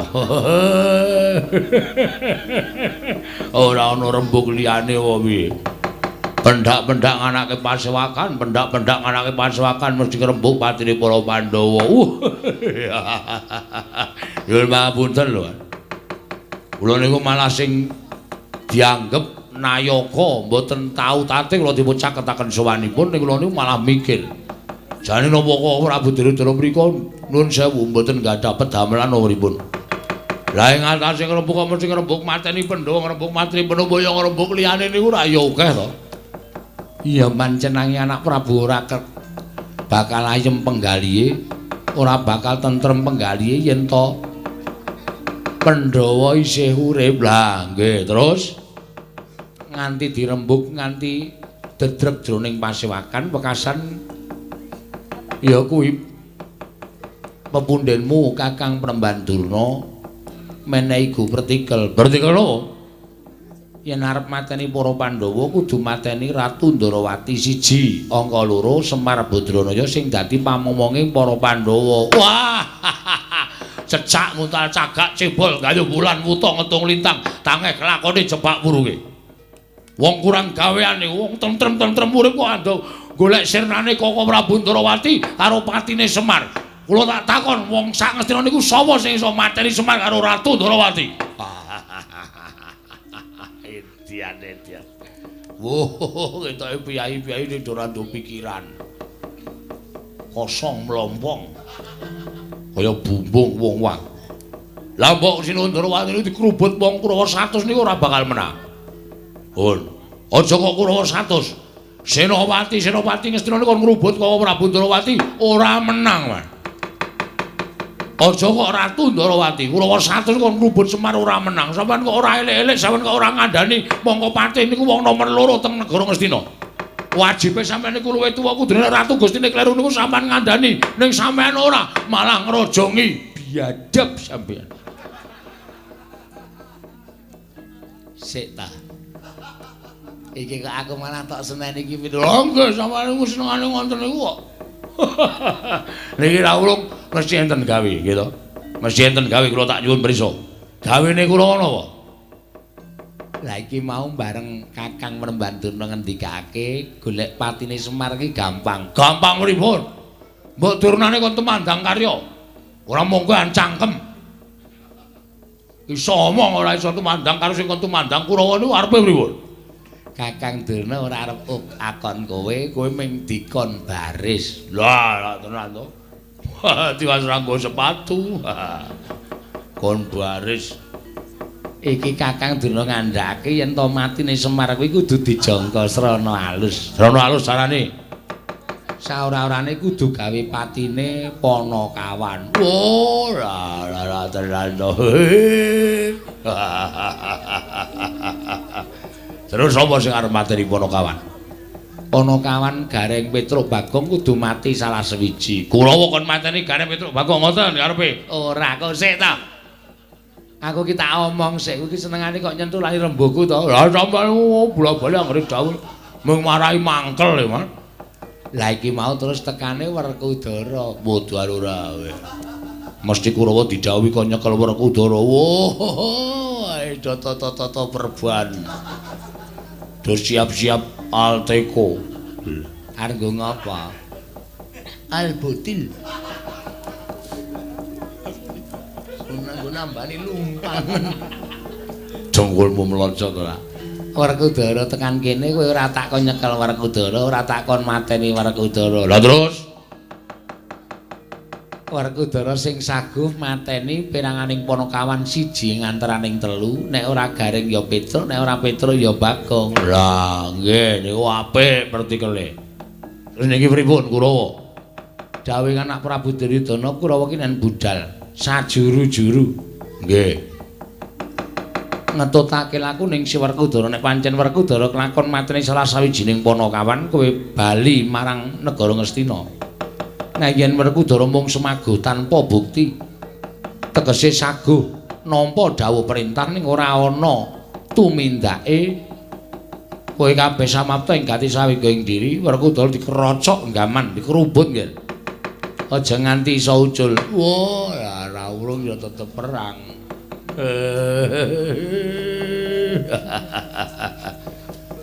Speaker 2: Ora ana rembug liyane apa piye? Pendak-pendak nganake pasewakan, pendak-pendak nganake pasewakan mesti ngrembug patine para Pandhawa. Nyuwun pangapunten lho. Kula niku malah sing dianggep nayaka mboten tau tate kula dipun caketaken sowanipun ning kula niku malah mikir. Jane napa kok Prabu Duryudana mriku nuwun sewu mboten gadah pedamelan pripun. Lah ing atase ngrembug kok mesti ngrembug mateni Pandhawa, ngrembug mateni Pandhawa ya ngrembug liyane niku ra ya akeh to. Iya mancenangi anak Prabu ora bakal ayem penggalihe. Ora bakal tentrem penggalihe yen to Pandhawa isih urip. Lah nggih, terus nganti dirembug nganti dedreg jroning pasewakan wekasan ya kuwi pepundhenmu Kakang Premban Durna menehi go pertikel. Pertikel lho. Yen arep mateni para Pandhawa kudu mateni Ratu Ndorowati siji, angka loro Semar Badranaya sing dadi pamomonge para Pandhawa. Wah. Cecak nguntal cagak cebol gayuh bulan wuta ngetung lintang tangeh kelakone jebak wurunge. Wong kurang gaweane, wong tentrem-tentrem urip kok ando golek sirnane Koko Prabu Ndorowati karo patine Semar. Kula tak takon wong sak Ngastina niku sapa sing iso mateni Semar karo Ratu Ndorowati? Edian edian. Wuh, ketoke piyai-piyai ning ora nduk pikiran. Kosong mlompong. Kaya bumbung wong wah. Lah mbok Sinuwun Ndorowati niku dikrubut wong Kurawa 100 niku ora bakal menang. Hun, aja kok Kurawa 100. Senopati Senopati Ngastina niku kon ngrubut Koko Prabu Ndorowati ora menang, Mas. Aja kok Ratu Ndorowati, Kurawa 100 kon ngrubut Semar ora menang. Sampeyan kok ora elek-elek, sampeyan kok ora ngandani mongko patih niku wong nomor loro teng negara Ngastina. Wajibe sampeyan niku luwih tuwa kudune Ratu Gustine kleru niku sampeyan ngandani, ning sampeyan ora, malah ngrojongi. Biadab sampeyan. Sik ta. Iki kok aku malah tok seneni iki pindho. Lho nggih sampeyan niku senengane ngoten niku kok. Niki ra ulung mesti enten gawe gitu. Mesti enten gawe kula tak nyuwun prisa. Gawene kula napa? Lah iki mau bareng Kakang Premban Durna ngendikake golek patine Semar iki gampang. Gampang pripun? Mbok Durnane kon tumandang karya. Ora monggo cangkem. Iso omong ora iso tumandang karo sing kon tumandang Kurawa niku arepe pripun? Kakang Durna ora arep akon kowe, kowe ming dikon baris. Lah, lah tenan to. Tiwas ra nggo sepatu. Kon baris. Iki Kakang Durna ngandhake yen to matine Semar kuwi kudu dijangka srana alus. Srana alus carane. Saora-orane kudu gawe patine Panakawan. Oh, lah lah tenan to. Terus sapa sing arep mateni Panakawan? Panakawan Gareng Petruk Bagong kudu mati salah sewiji. Kurawa kon mateni Gareng Petruk Bagong ngoten karepe? Ora, kok sik ta. Aku ki tak omong sik, kowe ki senengane kok nyentuh lali rembuku to. Lah sampeyan bola-bali anggere dawuh mung marai mangkel e, Mas. Lah iki mau terus tekane Werkudara. Bodho ora kowe. Mesti Kurawa didhawuhi kon nyekel Werkudara. Wah, do tata-tata perban. Do siap-siap Alteko. Arep nggo ngapa? Albutil. Nggo nambani lumpang. Jongkulmu mlocot ora. Werkudara tekan kene kowe ora tak kon nyekel Werkudara, ora tak kon mateni Werkudara. Lah terus Werkudara sing saguh mateni peranganing Panakawan siji ngantaraning telu, nek ora Gareng ya Petruk, nek ora Petruk ya Bagong. Lah nggih niku apik pertikele. Terus niki pripun Kurawa? Dawuh anak Prabu Duryudana Kurawa ki nen budal sajuru-juru. Nggih. Ngetutake laku ning si Werkudara, nek pancen Werkudara kelakon mateni salah sawijining Panakawan kowe bali marang negara Ngastina. Nek yen Werkudara mung semaguh tanpa bukti, tegese saguh nampa dawuh perintah ning ora ana tumindake, kowe kabeh samapta ing gati sawega ing diri. Werkudara dikerocok nggaman, dikerubut nggih. Aja nganti iso ucul. Wah, ora urung ya tetep perang.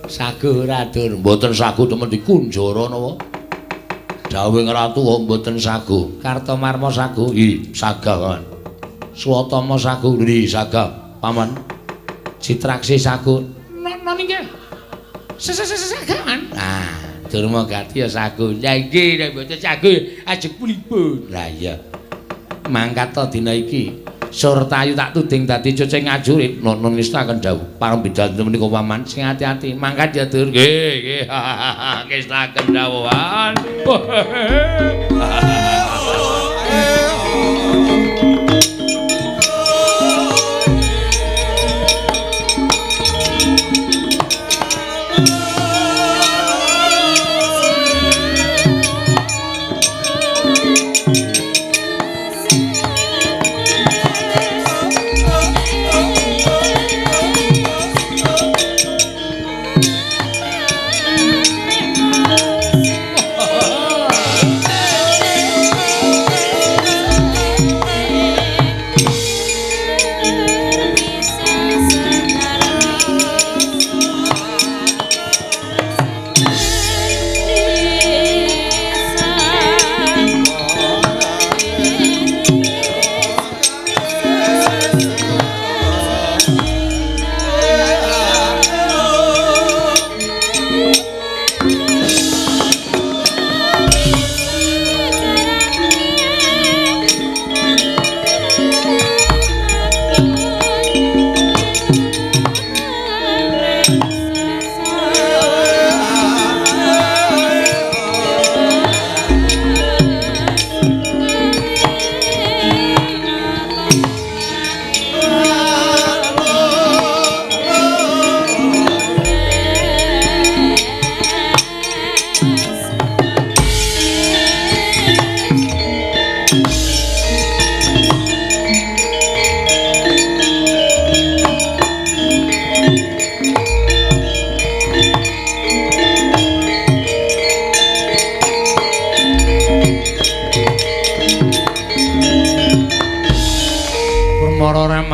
Speaker 2: Saguh ora dur, mboten saguh temen dikunjara napa? Dawuh Ratu mboten saguh. Kartomarma saguh, i sagah paman. Swatama saguh, ri sagah paman. Citraksi saguh. Napa nggih? Sagah man. Ah, Durma Gati ya saguh. Lah nggih nek mboten saguh ajeng pulipun. Lah iya. Mangkat ta dina iki. Surtayu tak tuding dadi cucing ngajurit. Nun ngestaken dawuh. Pareng bidanten menika paman sing ati-ati. Mangkat ya Dur. Nggih, nggih. Ngestaken dawuhan.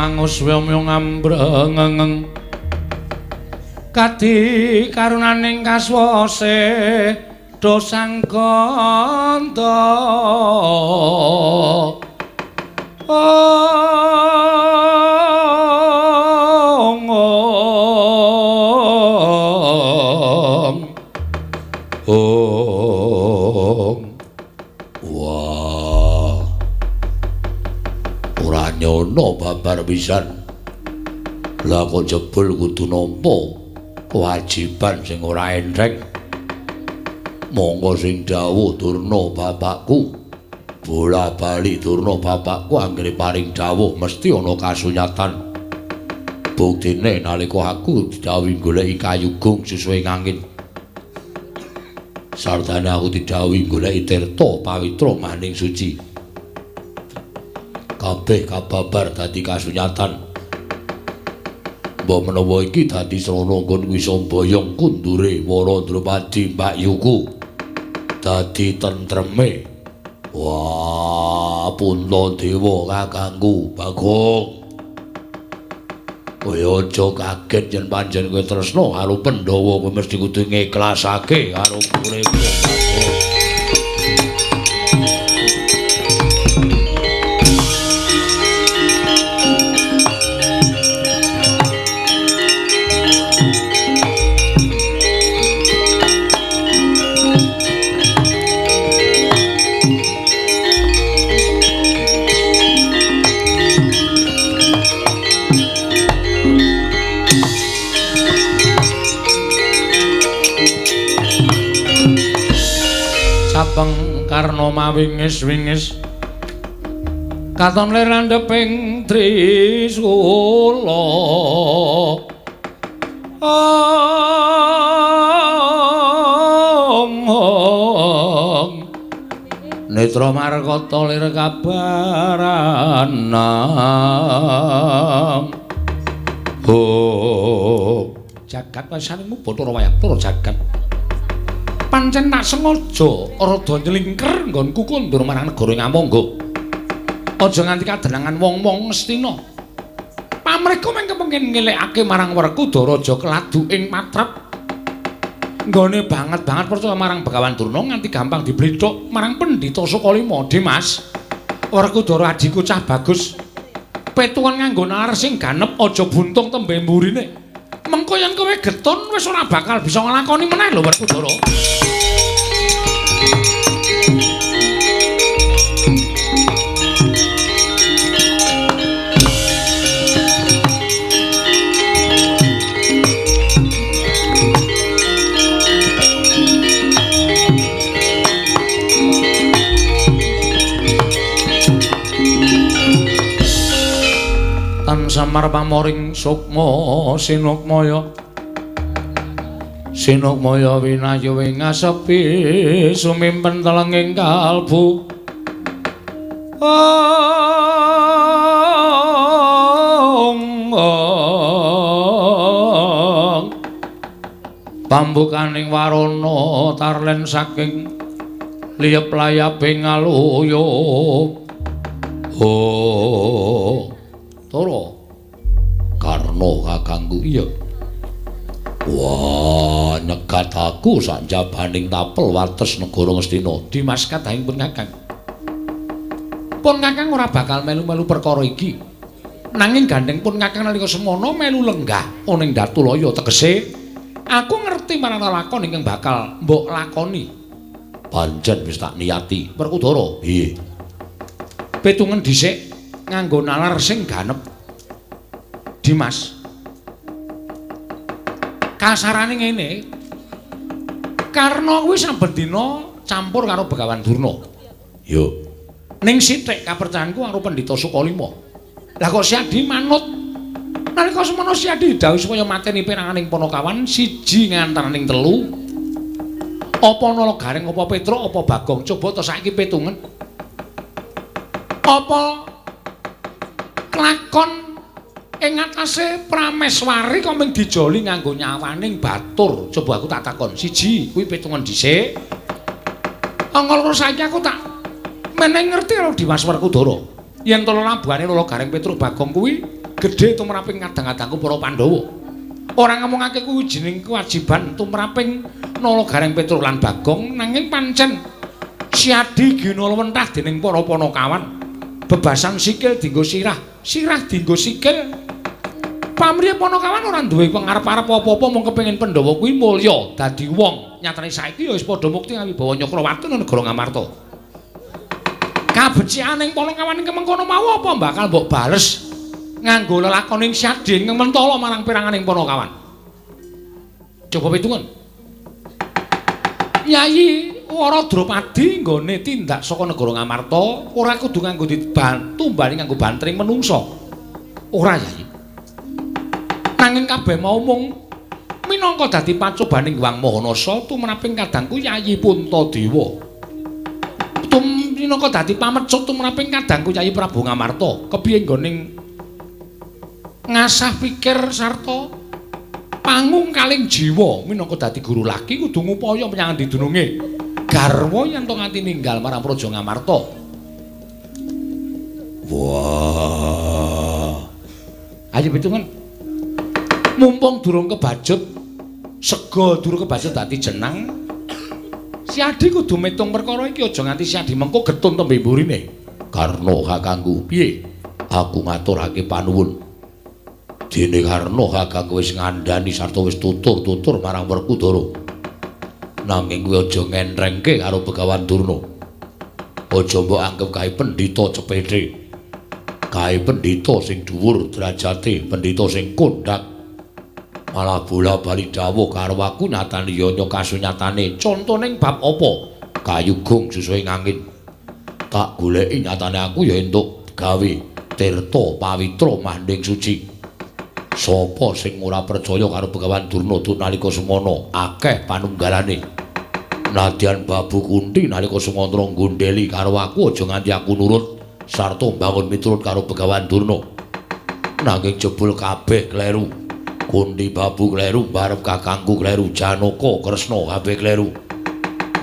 Speaker 2: mangus wiyomyo ngambrengeng kadi karunaning kaswase dosang gandha. Ong ong ong. Wah, ora nyono babar pisan. Lah kok jebul kudu nampa kewajiban sing ora enteng. Monggo sing dawuh Durna bapakku. Bola bali Durna bapakku anggere paring dawuh mesti ana kasunyatan. Buktine nalika aku didhawuhi goleki kayu gung sesuai angin. Sartane aku didhawuhi goleki tirta pawitra maning suci. Kabeh kababar dadi kasunyatan. Mbok menawa iki dadi srana nggon wisa mboyong kundure Wara Drupadi mbakyuku. Dadi tentreme. Wah, Puntadewa kakangku Bagong. Kowe aja kaget yen pancen kowe tresna karo Pandhawa, kowe mesti kudu ngiklasake karo uripmu. Capeng karna mawingis-wingis katon lir landheping trisula. Ong ong netra markata lir kabaranang. Oh, jagat wasanmu Bathara Wayabtara jagat. Pancen tak sengaja rada nyelingker nggonku kondur marang negara Ngamangga. Aja nganti kadenangan wong-wong Ngastina. Pamrihku mung kepengin ngelekake marang Werkudara aja keladu ing patrap. Nggone banget-banget percaya marang Begawan Durna nganti gampang diblithuk marang Pendhita Sukalima. Dimas, Werkudara adhiku cah bagus. Petuan nganggo nalar sing ganep aja buntung tembe mburine. Mengko yen kowe getun wis ora bakal bisa nglakoni meneh lho Werkudara. Tan samar pamoring sukma sinukmaya sinukmaya winayu ing asepi sumimpen telenging kalbu. Ong ong pambukaning warana tarlen saking liyep layaping aluyup. Oh, Tara Karna kakangku. Iya. Wah, nyegat aku sanjabaning tapel wates negara Ngastina. Dimas kadhahing pun kakang. Pun kakang ora bakal melu-melu perkara iki. Nanging gandeng pun kakang nalika semono melu lenggah ana ing Datulaya, tegese aku ngerti marang lakon ingkang bakal mbok lakoni. Pancen wis tak niati. Werkudara, piye? Petungen dhisik nganggo nalar sing ganep. Dimas, kasarane ngene, Karna kuwi saben dina campur karo Begawan Durna. Yo. Ning sithik kapercayanku karo Pendhita Sukalima. Lah kok Siadi manut? Nalika semono Siadi didhawuhi supaya mateni peranganing Panakawan siji ngantaraning telu. Apa Nala Gareng, apa Petruk, apa Bagong? Coba to saiki petungen. Apa klakon ing atase Prameswari kok mung dijoli nganggo nyawaning batur? Coba aku tak takon. Siji, kuwi pitungan dhisik. Angka loro saiki aku tak meneh ngerti karo Dimas Werkudara. Yen to lelabuhane Lala Gareng Petruk Bagong kuwi Gedhe tumraping kadang-kadangku para Pandhawa. Ora ngomongake kuwi jeneng kewajiban tumraping Nala Gareng Petruk lan Bagong, nanging pancen Siadi ginalwentah dening para Panakawan. Bebasan sikil dienggo sirah, sirah dienggo sikil. Pamriye Panakawan ora duwe pangarep-arep apa-apa mung kepengin Pandhawa kuwi mulya dadi wong. Nyatane saiki ya wis padha mukti ngawibawa Nyakrawati nang negara Ngamarta. Kabecikan Panakawan ing mengkono mau apa bakal mbok bales nganggo lelakoning Siadi ing mentala marang peranganing Panakawan. Coba pitungan. Yayi Wara Drupadi nggone tindak saka negara Ngamarta ora kudu nganggo ditumbali nganggo bantring menungsa. Ora, Yayi. Nanging kabeh mau mung minangka dadi pacobaning Hyang Mahanasa tumraping kadangku Yayi Puntadewa. Minangka dadi pamecut tumraping kadangku Yayi Prabu Ngamarta. Kepiye nggone ngasah pikir sarta pangungkaling jiwa minangka dadi guru laki kudu ngupaya menyang endi dununge garwa yen to nganti ninggal marang Praja Ngamarta. Wah. Ayo pitungan. Mumpung durung kebacut sega durung kebacut dadi jenang, Siadi kudu metung perkara iki aja nganti Siadi mengko getun tembe mburine. Karna kakangku, piye? Aku ngaturake panuwun. Dene Karna kakangku wis ngandhani sarta wis tutur-tutur marang Werkudara. Nanging kowe aja ngenrengke karo Begawan Durna. Aja mbok anggep kae pendhita cepete. Kae pendhita sing dhuwur derajate, pendhita sing kondhak. Malah bola-bali dawuh karo aku nyatane ya kasunyatane. Contone bab apa? Kayu gong susuhe ngangin. Tak goleki nyatane aku ya entuk gawe tirta pawitra manding suci. Sapa sing ora percaya karo Begawan Durna nalika semana akeh panunggalane. Nadyan Babu Kunti nalika Sumantra nggondheli karo aku aja nganti aku nurut sarta mbangun miturut karo Begawan Durna. Nanging jebul kabeh kleru. Kunti Babu kleru, barep kakangku kleru, Janaka Kresna kabeh kleru.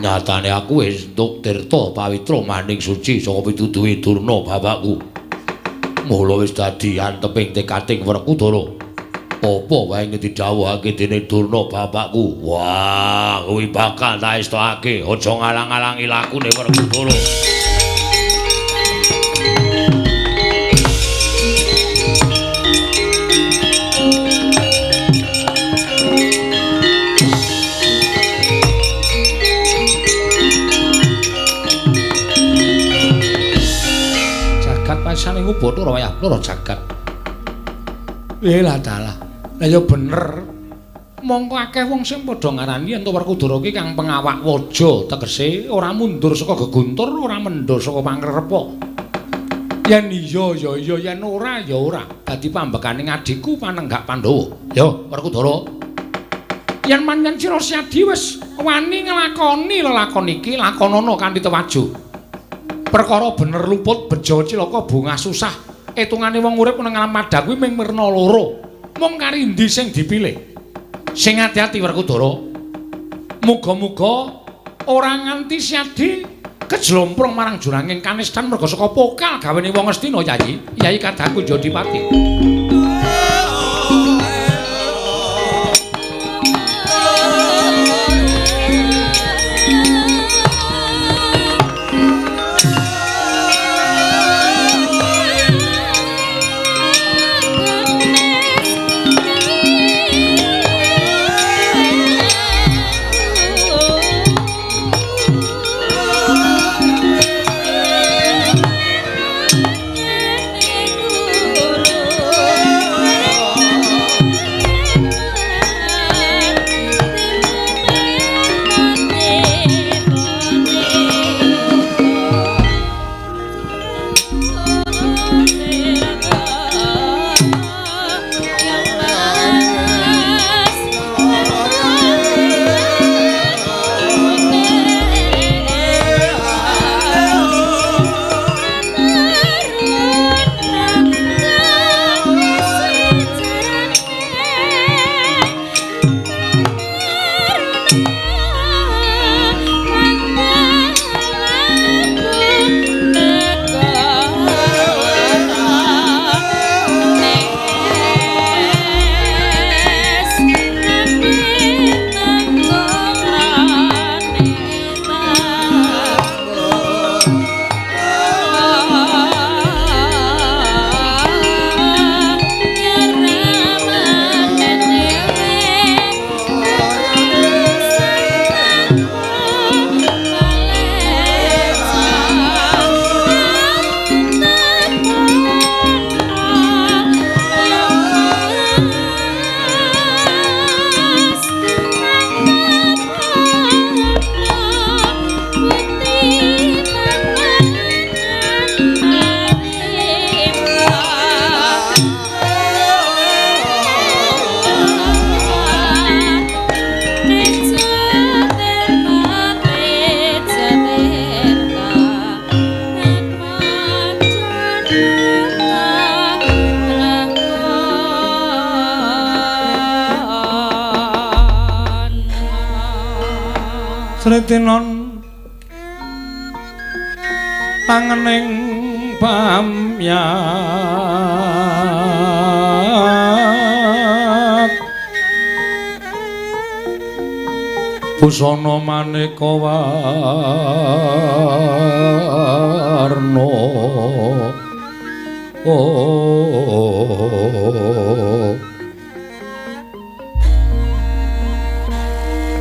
Speaker 2: Nyatane aku wis entuk tirta pawitra maning suci saka pituduhe Durna bapakku. Mula wis dadi anteping tekating Werkudara. Apa wae didhawuhake dening Durna bapakku? Wah, kuwi bakal tak estokake. Aja ngalang-alangi lakune Werkudara. Jagat pasane Bathara wayah Bathara jagat. Lah dalah. Lah ya bener. Mongko akeh wong sing padha ngarani yen Werkudara ki kang pengawak waja, tegese ora mundur saka geguntur, ora mendho saka pangrepa. Yen iya ya iya, yen ora ya ora. Dadi pambekane adhiku panenggak Pandhawa. Yo Werkudara. Yen pancen sira Siadi wis wani nglakoni lelakon iki, lakonana kanthi tewaju. Perkara bener luput bejo cilaka bungah susah. Etungane wong urip nang alam padha kuwi mung mirna loro. Mung kari endi sing dipilih? Sing ati-ati Werkudara. Muga-muga ora nganti Siadi kejlomprong marang juranging kanistan merga saka pokal gawene wong Astina Yayi, Yayi kadangku Jodipati.
Speaker 1: Oh.
Speaker 2: Sritinon tangening pamyat busana maneka warna. Oh,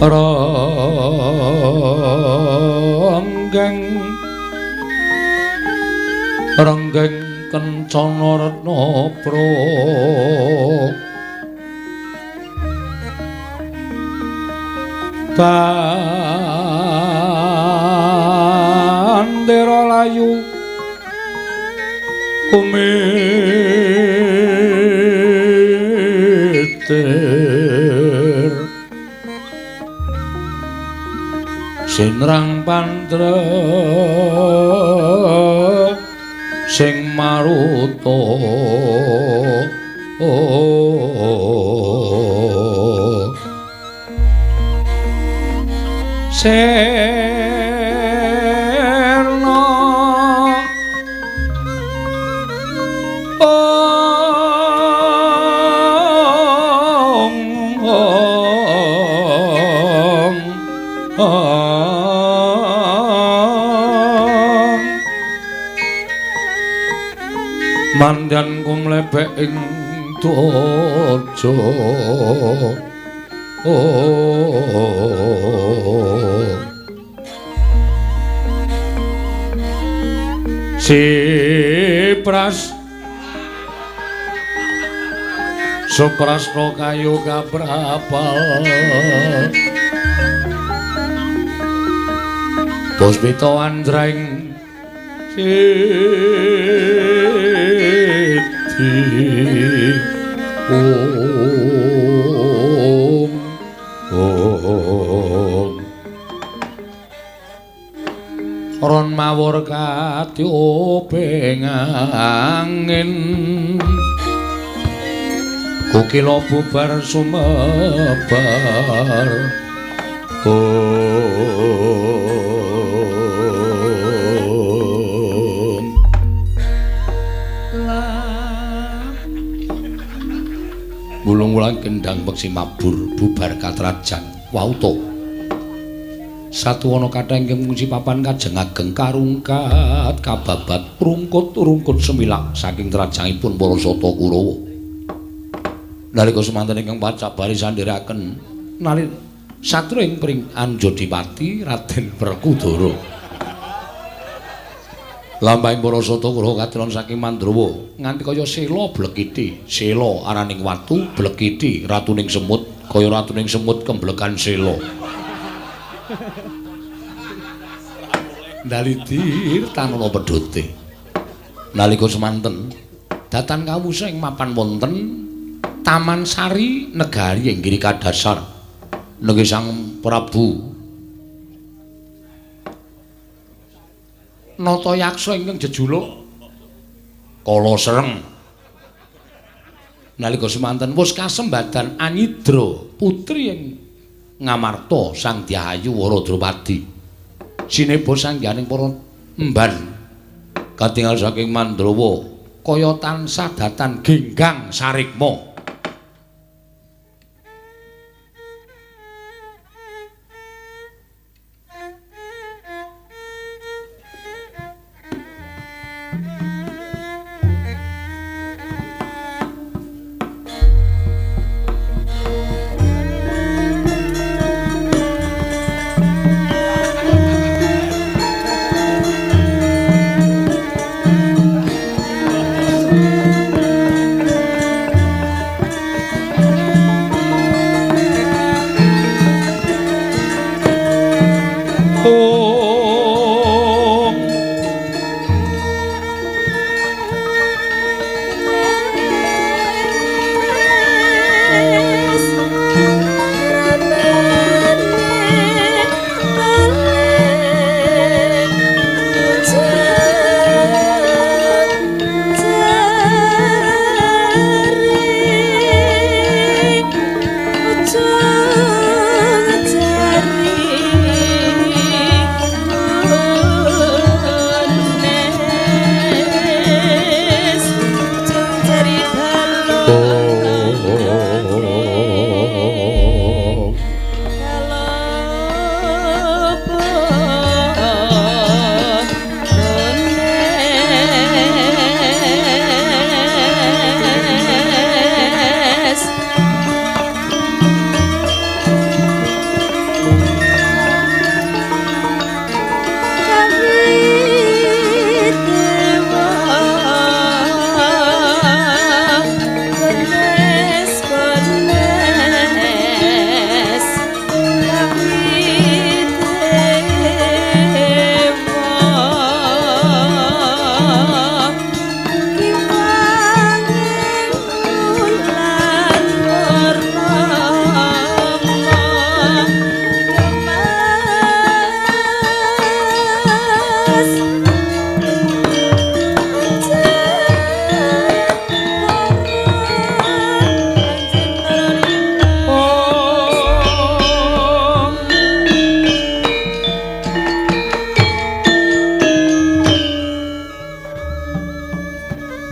Speaker 2: ronggeng ronggeng kencana retna pra bandera layu kumitir sinrang pandra sing maruta. Serna ong ong ong mandan kumlebek ing dojo. Sipras Suprasno kayu kabrapal Puspita andraing sidi. Om Om Ron mawur katiuping angin kukila bubar sumebar. Om Wulung-wulang kendang peksi mabur bubar katrajan wauta. Satuwana kathah ingkang mungsi papan kajeng ageng karungkat kababat rungkut-rungkut semilak saking trajangipun para Sata Kurawa. Nalika semanten ingkang pacak barisan ndherekaken nalika satru ing pring Anjodipati Raden Werkudara. Lampahing para Sata Kurawa katelon saking Mandrawa nganti kaya sela blekiti, sela araning watu blekiti ratuning semut kaya ratuning semut kemblekan sela. Ndalidir tanana pedhote. Nalika semanten datan kawusa ing mapan wonten Taman Sari negari ing Giri Kadasar nengge Sang Prabu Natayaksa ingkang jejuluk Kala Sereng. Nalika semanten wus kasembadan Anyidra putri ing Ngamarta Sang Dyahayu Waradropadi sineba sangganing para emban katingal saking Mandrawa kaya tansah datan genggang sarikma.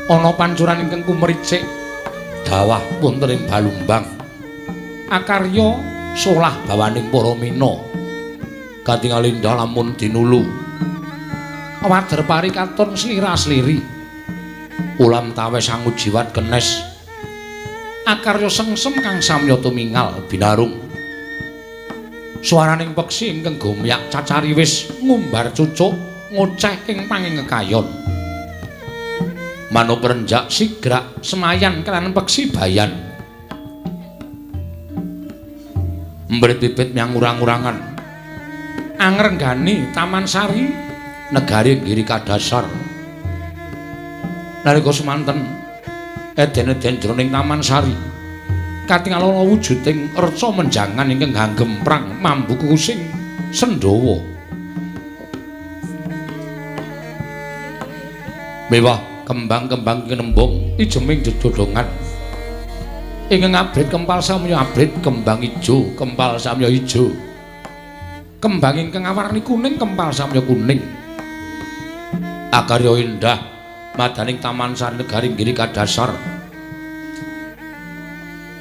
Speaker 2: Ana pancuran ingkang kumricik dawah wonten ing Balumbang. Akarya solah bawaning para mina. Katingal indah lamun dinulu. Wader pari katon slira-sliri. Ulam tawes sangu jiwat kenes. Akarya sengsem kang samya tumingal binarung. Swaraning peksi ingkang gomyak cacariwis ngumbar cucuk ngoceh ing panging kekayon. Manuk renjak sigrak semayan kelawan peksi bayan. Mbrit bibit menyang urang-urangan. Angrenggani Taman Sari negari Giri Kadasar. Nalika semanten eden-eden jroning Taman Sari katingal ana wujuding reca menjangan ingkang ganggemprang mambu kukusing sendhawa. Mewah kembang-kembang kinembung ijeming dedodongan. Ingkang abrit kempal samya abrit kembang ijo, kempal samya ijo. Kembang ingkang awarni kuning kempal samya kuning. Akarya indah madaning Taman Sari negari Giri Kadasar.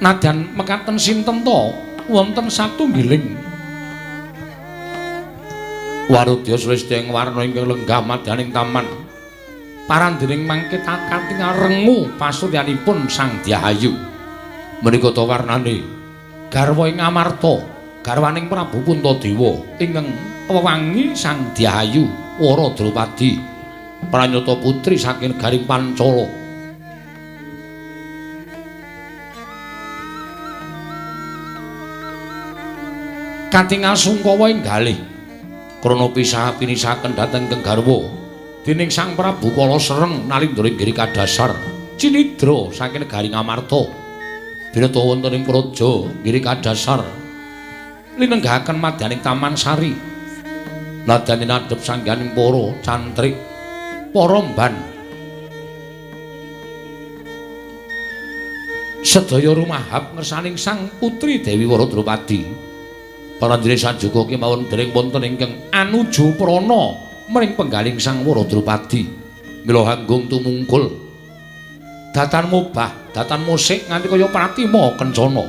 Speaker 2: Nadyan mekaten sinten to wonten satunggiling warudya sulistya ing warna ingkang lenggah madaning taman. Parandening mangke katingal rengu pasuryanipun Sang Dyahayu. Menika ta warnane garwa ing Amarta, garwaning Prabu Puntadewa ingkang wewangi Sang Dyahayu Wara Drupadi, pranyata putri saking negaring Pancala. Katingal sungkawa ing galih krana pisah pinisaken dhateng keng garwa dening Sang Prabu Kala Sereng nalindra ing Giri Kadasar cinidra saking negari Ngamarta. Binata wonten ing praja Giri Kadasar linenggahaken madyaning Taman Sari. Nadyan nadhep sangganing para cantrik para mban sedaya rumahap ngersaning Sang Putri Dewi Wara Drupadi. Paranjene sajuga kemawon dereng wonten ingkang anuju prana mring penggaling Sang Wara Drupadi. Mila hanggung tumungkul datan mubah, datan musik nganti kaya pratima kencana.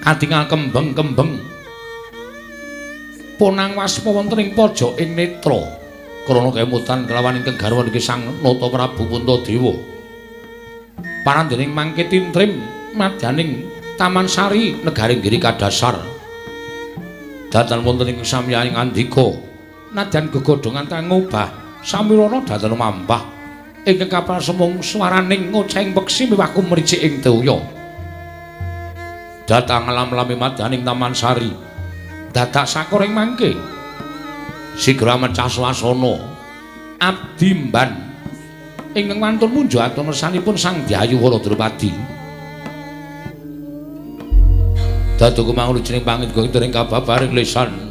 Speaker 2: Katingal kembeng-kembeng ponang waspa wonten ing pojoking netra krana kemutan kelawan ingkang garwa niki Sang Nata Prabu Puntadewa. Parandening mangke tintrim madyaning Taman Sari negari Giri Kadasar. Datan wonten ing samyaing andika nadyan gegodhongan tangobah samirana datan mampah ingkang kapal semung swaraning ngocehing peksi miwah kumricik ing toya. Datang lam-lami madyaning Taman Sari dadak sakor ing mangke sigra mecah swasana abdi mban ingkang wantun munjuk atur ngersanipun Sang Dyayu Wara Drupadi. Dados kumangulu jeneng pangidga ing kababaring lisan.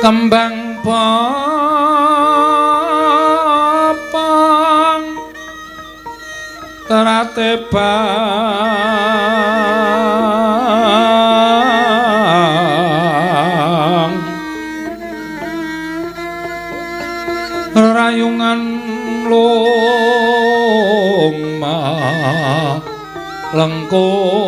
Speaker 2: Kembang popong terate bang rayungan loma lengkung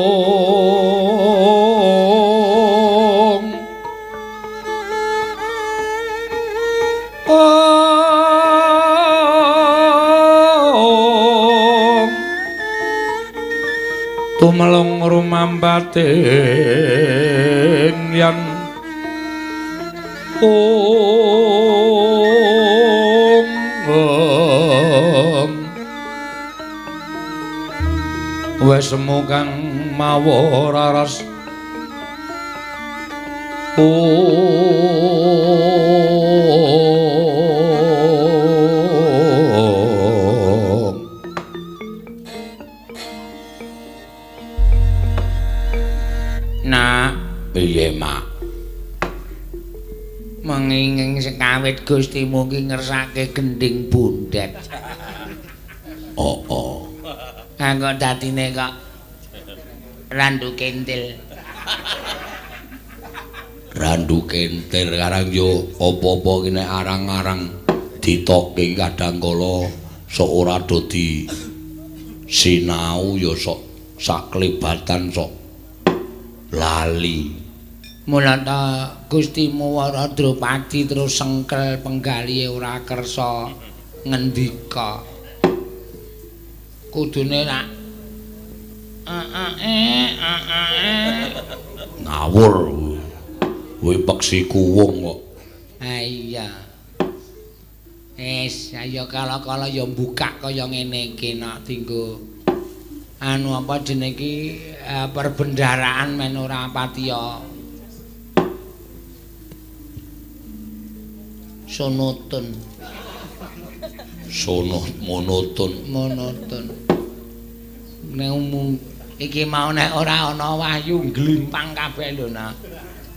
Speaker 2: tumelung rumambating yen ong wesemu kang mawa raras piye mak
Speaker 6: menginging sekawit Gustimu ki ngersake gendhing bundet.
Speaker 2: Oh oh.
Speaker 6: Ha kok dadine kok randu kentil.
Speaker 2: Randu kentil karang yo apa-apa ki nek arang-arang ditokke kadang kala sok ora do di sinau yo sok saklebatan sok lali.
Speaker 6: Mula ta Gustimu Wara Drupadi terus sengkel penggalihe ora kersa ngendika. Kudune nak
Speaker 2: ngawur kuwi peksi kuwung kok.
Speaker 6: Ha iya. Wis ayo kala-kala ya mbukak kaya ngene iki nak dinggo anu apa jenenge iki perbendaraan men ora patiya sonotun.
Speaker 2: Sono monoton.
Speaker 6: Monoton. Nek umum iki mau nek ora ana wahyu ngglimpang kabeh lho nak.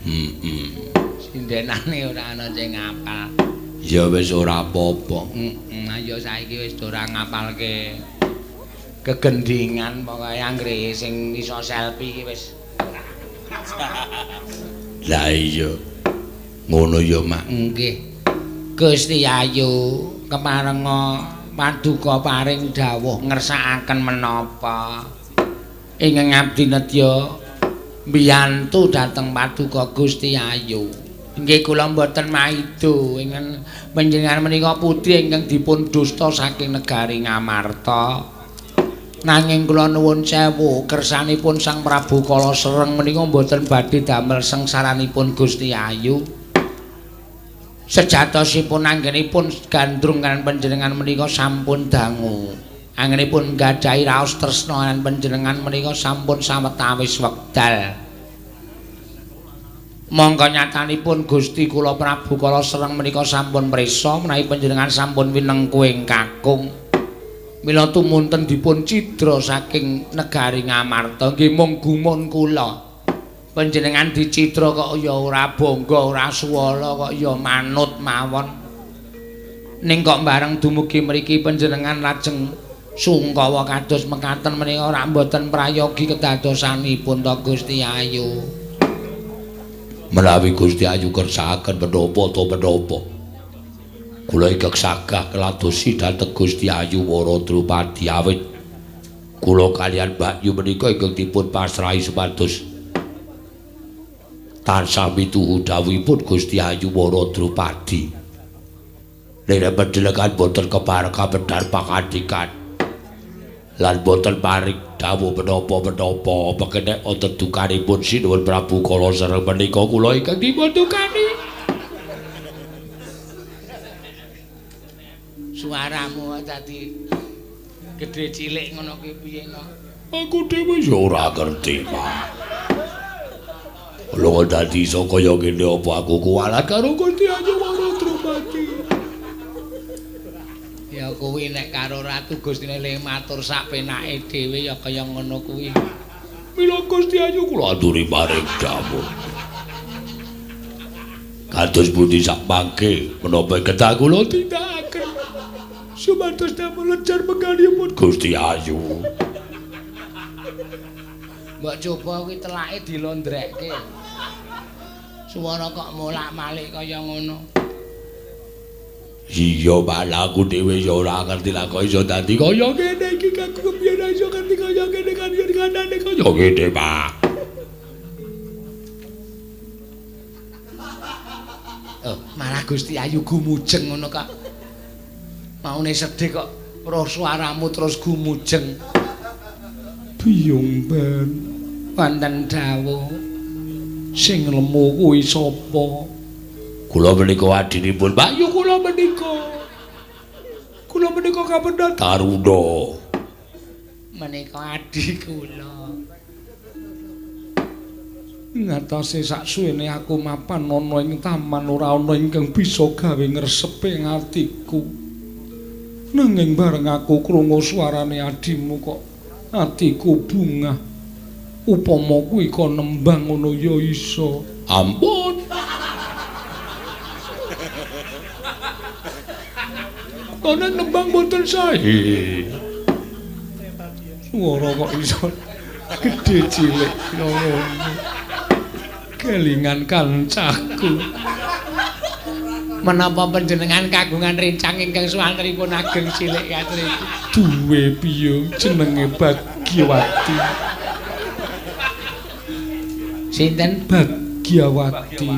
Speaker 2: Heeh.
Speaker 6: Sindenane ora ana sing ngapal.
Speaker 2: Ya wis ora apa-apa.
Speaker 6: Heeh, ayo saiki wis ora ngapalke kegendingan pokoke anggere sing iso selfie iki wis.
Speaker 2: Lah iya. Ngono ya, Mak.
Speaker 6: Nggih. Gusti Ayu keparenga paduka paring dawuh ngersakaken menapa ingkang abdi nedya mbiyantu dhateng paduka Gusti Ayu. Nggih kula mboten maido ingkang panjenengan menika putri ingkang dipun dusta saking negari Ngamarta. Nanging kula nuwun sewu kersanipun Sang Prabu Kala Sereng menika mboten badhe damel sengsaranipun Gusti Ayu. Sejatosipun anggenipun gandrung kaliyan panjenengan menika sampun dangu. Anggenipun gadhahi raos tresna kaliyan panjenengan menika sampun sawetawis wekdal. Mongko nyatanipun Gusti kula Prabu Kala Sereng menika sampun prisa menawi panjenengan sampun winengku ing kakung. Mila tumunten dipun cidra saking negari Ngamarta nggih mung gumun kula. Panjenengan dicitra kok ya ora bangga, ora suwala kok ya manut mawon. Ning kok bareng dumugi mriki panjenengan lajeng sungkawa kados mekaten menika ora mboten prayogi kedadosanipun to Gusti Ayu.
Speaker 2: Menawi Gusti Ayu kersakaken menapa to menapa. Kula ingkang sagah keladosi dhateng Gusti Ayu Wara Drupadi awit kula kaliyan Mbak Yu menika ingkang dipun pasrahi supados tansah mituhu dawuhipun Gusti Ayu Wara Drupadi. Nek panjenengan boten kepareng kapendhar pangandikan lan boten paring dawuh menapa-menapa pekene wonten dukanipun Sinuwun Prabu Kala Sereng menika kula ingkang dipun dukani.
Speaker 6: Suaramu dadi gedhe cilik ngono ki piye no?
Speaker 2: Aku dhewe ya ora ngerti, Pak. Lho dadi iso kaya ngene apa aku kuwalat karo Gusti Ayu Wara Drupadi.
Speaker 6: Ya kuwi nek karo Ratu Gustine le matur sak penake dhewe ya kaya ngono kuwi.
Speaker 2: Mila Gusti Ayu kula aturi paring dawuh. Kados pundi sak mangke menapa kedah kula tindakaken supados damel lencar penggalihipun Gusti Ayu.
Speaker 6: Mbok coba kuwi telake dilondrekke. Suara kok molak-malik kaya ngono.
Speaker 2: Iya, malah aku dhewe ya ora ngerti lah kok iso dadi kaya ngene iki. Aku kepiye iso ngerti kaya ngene kan yen kandhane kaya ngene, Pak.
Speaker 6: Oh, malah Gusti Ayu gumujeng ngono kok. Maune sedih kok roh suaramu terus gumujeng.
Speaker 2: Biyung Ben,
Speaker 6: wonten dawuh.
Speaker 2: Sing lemu kuwi sapa? Kula menika adinipun Mbak Yu, kula menika. Kula menika kapendhet Taruna.
Speaker 6: Menika adi kula.
Speaker 2: Ngatasé saksuwene aku mapan ana ing taman ora ana ingkang bisa gawe ngresepe atiku. Nanging bareng aku krungu suarane adimu kok atiku bungah. Upama kuwi kon nembang ngono ya iso. Ampun. Kono nembang mboten sae. Swara kok iso gedhe cilik ngono. Kelingan kancaku.
Speaker 6: Menapa panjenengan kagungan rencang ingkang swantenipun ageng cilik kathah iki?
Speaker 2: Duwe piye jenenge Bagyawati.
Speaker 6: Sinten?
Speaker 2: Bagyawati.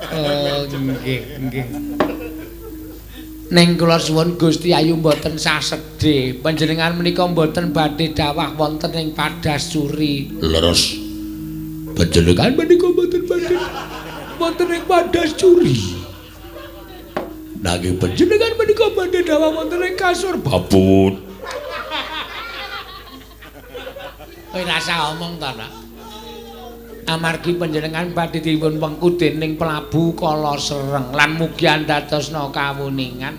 Speaker 6: Oh, nggih, nggih. Ning kula suwun Gusti Ayu mboten sah sedih. Panjenengan menika mboten badhe dawah wonten ing Padasuri.
Speaker 2: Leres. Panjenengan menika mboten badhe wonten ing Padasuri. Nanging panjenengan menika badhe dawah wonten ing kasur babut.
Speaker 6: Kowe rasa omong to, Nak? Amargi panjenengan badhe dipun wengku dening Prabu Kalasereng lan mugi andadosna kawuningan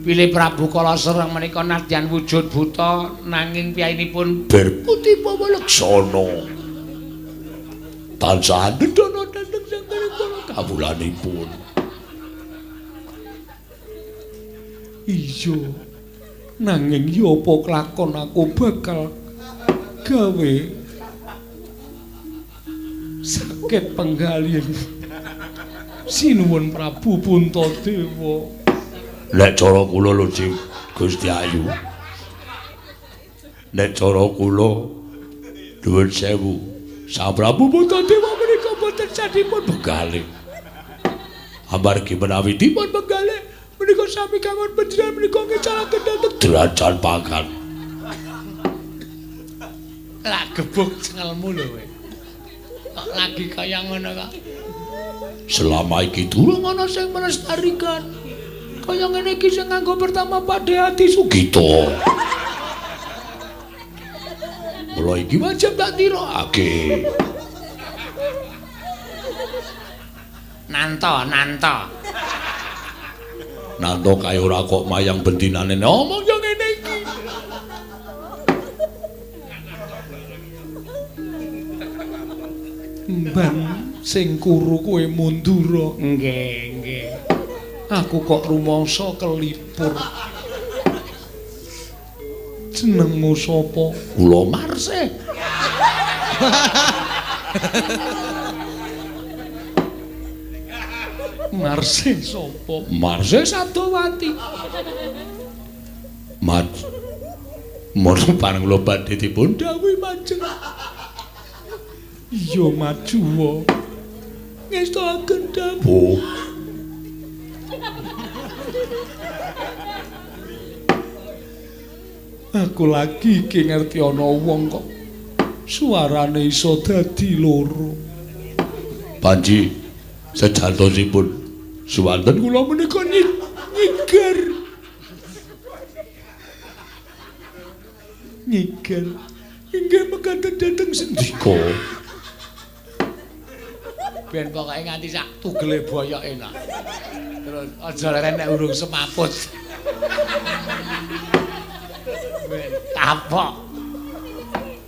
Speaker 6: bilih Prabu Kalasereng menika nadyan wujud buta nanging piyayinipun
Speaker 2: Berputi Pawaleksana tansah andhana dhateng sang para kawulanipun. Iya, nanging ya apa kelakon aku bakal gawe sakit penggalih sinuwun Prabu Puntadewa. Nek cara kula lho Gusti Ayu, nek cara kula nuwun sewu, Sang Prabu Puntadewa menika boten sadipun begalih. Amargi menawi dipun begalih menika sami kawon panjenengan menika ngecalaken dhateng derajat pangkat.
Speaker 6: Lak gebuk cengelmu lho kowe. Kok lagi kaya ngono kok.
Speaker 2: Selama iki durung ana sing melestarikan. Kaya ngene iki sing nganggo pertama Pakde Adi Sugito. Mula iki wajib tak tirokake.
Speaker 6: Nanto, nanto.
Speaker 2: Nanto kae ora kok mayang bendinane omong yo ngene iki. Mban sing kuru kowe mundura.
Speaker 6: Nggih, nggih.
Speaker 2: Aku kok rumangsa kelipur. Jenengmu sapa? Kula Marsih. Marsih sapa? Marsih Sadowati. Mat. Mono pareng kula badhe dipun dawuhi majeng. Iya majuwa. Ngestoaken dawuh. Aku lagi iki ngerti ana wong kok suarane iso dadi loro. Panji sejatosipun suwanten kula menika nyiger. Nyiger inggih mekaten dhateng sendika.
Speaker 6: Ben pokoke nganti sak tugele boyoke nak. Terus aja leren nek urung semaput. Ben tapok.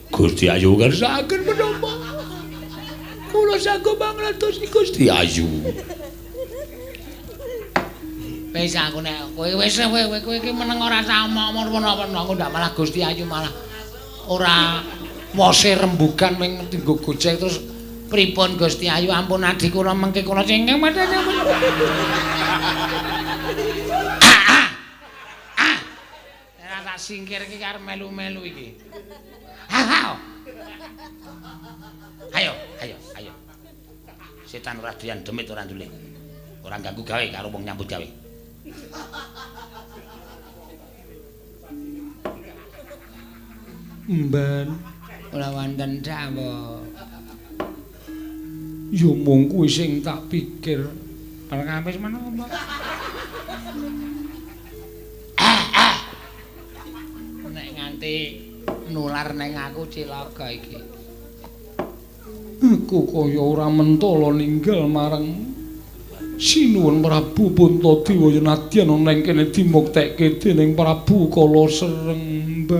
Speaker 2: Gusti Ayu ngersakaken menapa?
Speaker 6: Kula sanggup mangladosi Gusti Ayu. Wis aku nek kowe wis kowe iki meneng ora usah omong menapa-menapa engko ndak malah Gusti Ayu malah ora wose rembugan ming dinggo gojek terus pripun Gusti Ayu ampun adi kula mengke kula sing ora tak singkir iki arep melu-melu iki. Ha. Ayo, ayo, ayo. Setan ora doyan demit ora nduling. Ora ganggu gawe karo wong nyambut gawe. Mben ora wonten dawuh. Ya mung kuwi sing tak pikir. Bareng wis menapa? Nek nganti nular neng aku cilaka iki. Aku kaya ora mentala ninggal marang Sinuwun Prabu Puntadewa yen nadyan ana ing kene dimuktekke dening Prabu Kala Srengban.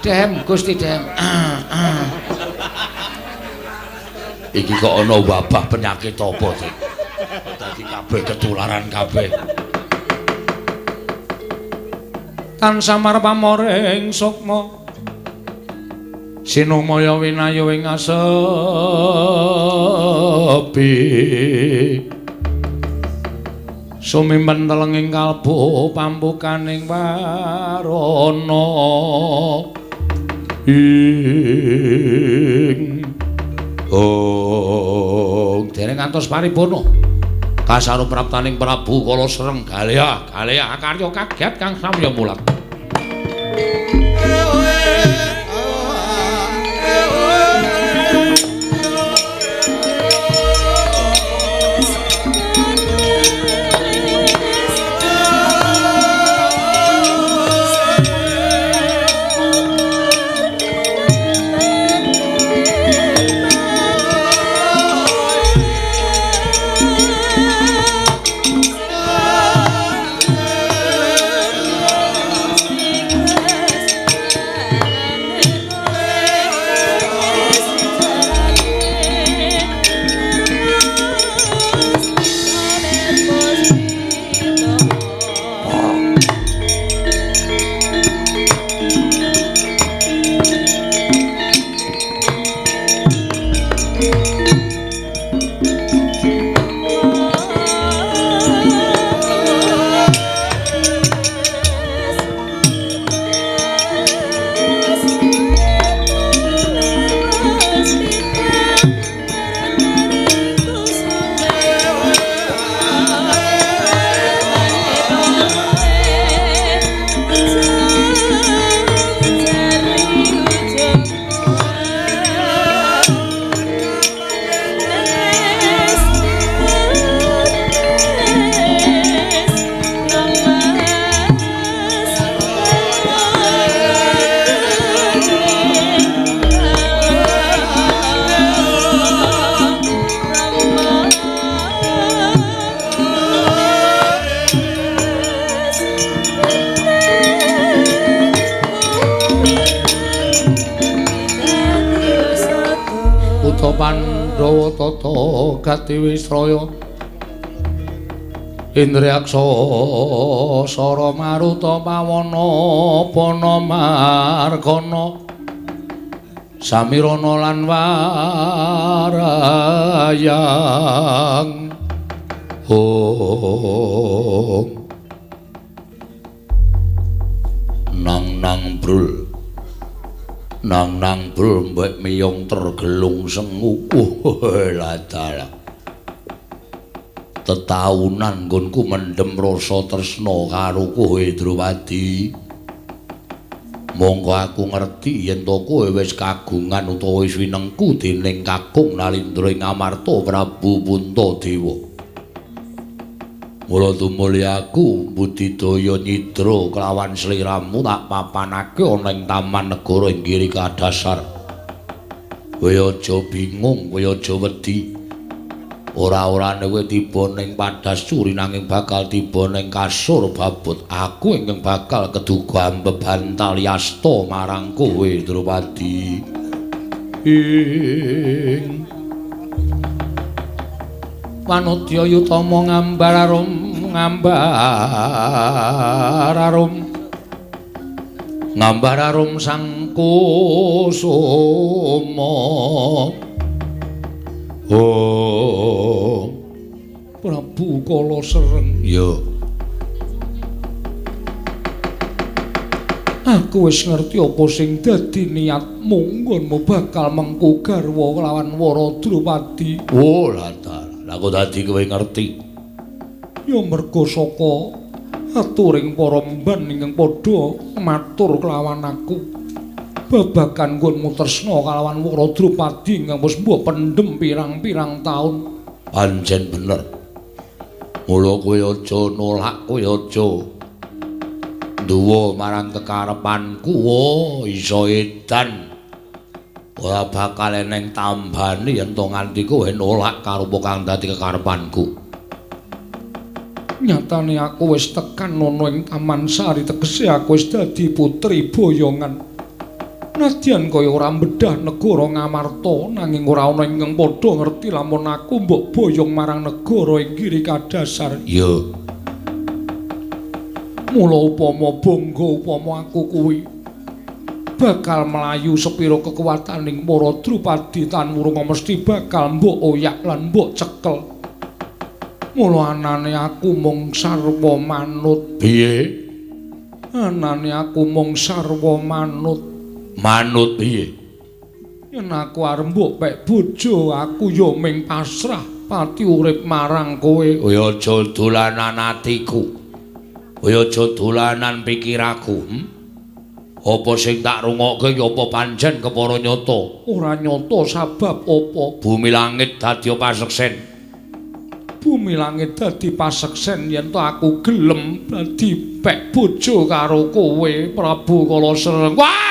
Speaker 6: Dem Gusti Dem. Iki kok ana wabah penyakit apa, Dik? Dadi kabeh ketularan kabeh. Tansah marpamoring sukma. Sinumaya winaya ing asepi. Sumimpen telenging kalbu pampukaning warana. Ing oh, dereng ngantos paripurna. Kasarupraptaning Prabu Kala Sreng Galih, Galih akarya kaget kang samya mulat. Pandhawa tata gati wisraya Indriyaksa sara maruta pawana pana margana samirana lan warayang. Om nang nang brul nang nang brul mbek miyong tergelung sengu. Ladala tetaunan nggonku mendem rasa tresna karo kowe Drupadi. Monggo aku ngerti yen to kowe wis kagungan utawa wis winengku dening Kakung Nalindra ing Amarta Prabu Puntadewa. Mula tumuli aku budidaya nyidra kelawan sliramu tak papanake ana ing taman negara ing Giri Kadasar. Kowe aja bingung, kowe aja wedi. Ora-orane kowe tiba ning Padasuri nanging bakal tiba ning kasur babut. Aku ingkang bakal keduga ambebantal yasta marang kowe Drupadi.
Speaker 2: Ing Wanodya Yutama ngambar arum ngambar arum ngambar arum sang kusuma. Oh Prabu Kala Sereng, ya aku wis ngerti apa sing dadi niatmu, nggonmu bakal mengku garwa kelawan Wara Drupadi. Oh lah lah kok dadi kowe ngerti? Ya mergo saka aturing para mban ingkang padha matur kelawan aku babagan nggonmu tresna kalawan Wara Drupadi ingkang wis mbok pendhem pirang-pirang taun. Pancen bener. Mula kowe aja nolak, kowe aja nduwa marang kekarepanku. Oh, iso edan. Ora bakal eneng tambane yen to nganti kowe nolak karo apa kang dadi kekarepanku. Nyatane aku wis tekan ana ing Taman Sari, tegese aku wis dadi putri boyongan. Nadyan kaya ora mbedah negara Ngamarta, nanging ora ana ingkang padha ngerti lamun aku mbok boyong marang negara ing Giri Kadasar. Iya. Mula upama bangga upama aku kuwi bakal mlayu sepira kekuwataning para Drupadi tan wurunga mesti bakal mbok oyak lan mbok cekel. Mula anane aku mung sarwa manut. Piye? Anane aku mung sarwa manut. Manut piye? Yen aku arep mbok pek bojo, aku ya ming pasrah pati urip marang kowe. Kowe aja dolanan atiku. Kowe aja dolanan pikiraku. Apa sing tak rungokke ya apa pancen kepara nyata? Ora nyata sabab apa? Bumi langit dadi paseksen. Bumi langit dadi paseksen yen to aku gelem dadi pek bojo karo kowe, Prabu Kala Sereng. Wah!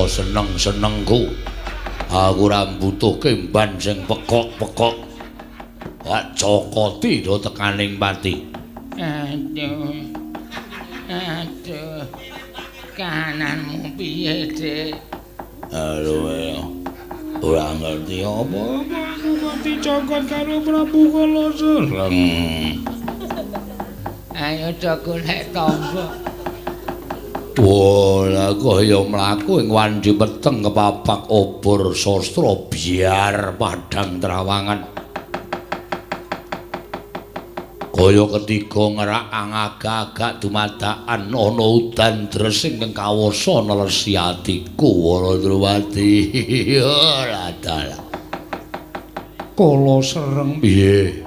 Speaker 2: Seneng-senengku aku ora mbutuhke mban sing pekok-pekok. Wak cokoti do tekaning pati.
Speaker 6: Aduh. Aduh. Kananmu piye, Dik?
Speaker 2: Aduh. Ora ngerti apa-apa aku kok dicokot karo Prabu Kala Sereng.
Speaker 6: Ayo do golek tangga.
Speaker 2: Wah, lah kaya mlaku ing wandi peteng kepapak obor sastra biar padhang trawangan. Kaya ketiga ngerak angagak-agak dumadakan ana udan dres ingkang kawasa nelesi atiku Wara Drupadi. Ora dalah. Kala Sereng piye?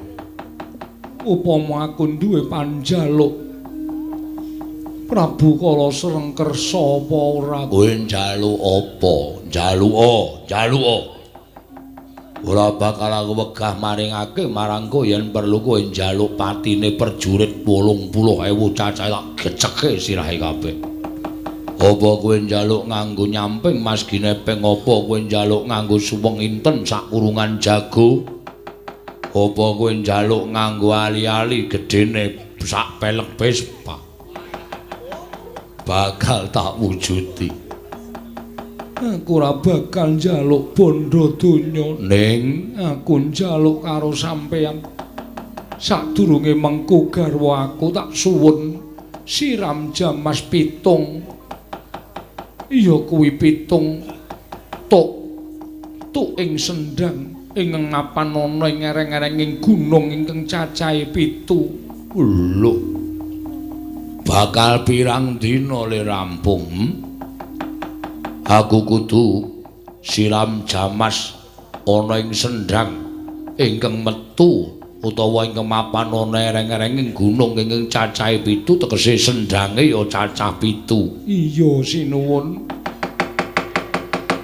Speaker 2: Upama aku duwe panjaluk Prabu Kala Sereng kersa apa ora? Kowe njaluk apa? Njaluka, njaluka. Ora bakal aku wegah maringake marang kowe yen perlu kowe njaluk patine perjurit 80.000 cacah tak geceke sirahe kabeh. Apa kowe njaluk nganggo nyamping Mas Ginepeng? Apa kowe njaluk nganggo suweng inten sak kurungan jago? Apa kowe njaluk nganggo ali-ali gedene sak pelek Vespa? Bakal tak wujudi. Aku ora bakal njaluk bondo donya, ning aku njaluk karo sampeyan. Sadurunge mengku garwa aku tak suwun siram jamas pitung. Iya kuwi pitung tuk tuk ing sendang ing ngapan ana ing ereng-erenging gunung ingkang cacahe 7. Lho. Bakal pirang dina le rampung? Aku kudu siram jamas ana ing sendang ingkang metu utawa ingkang mapan ana ereng-erenging gunung ingkang cacahe 7, tegese sendange ya cacah 7. Iya sinuwun.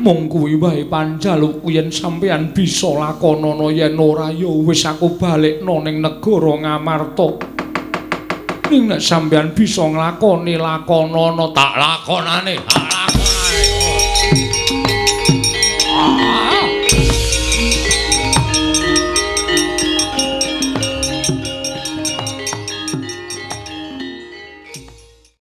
Speaker 2: Mung kuwi wae panjalukku yen sampeyan bisa lakonana, yen ora ya wis aku balekno ning negara Ngamarta. Ning nek sampeyan bisa nglakoni, lakonana. Tak lakonane, tak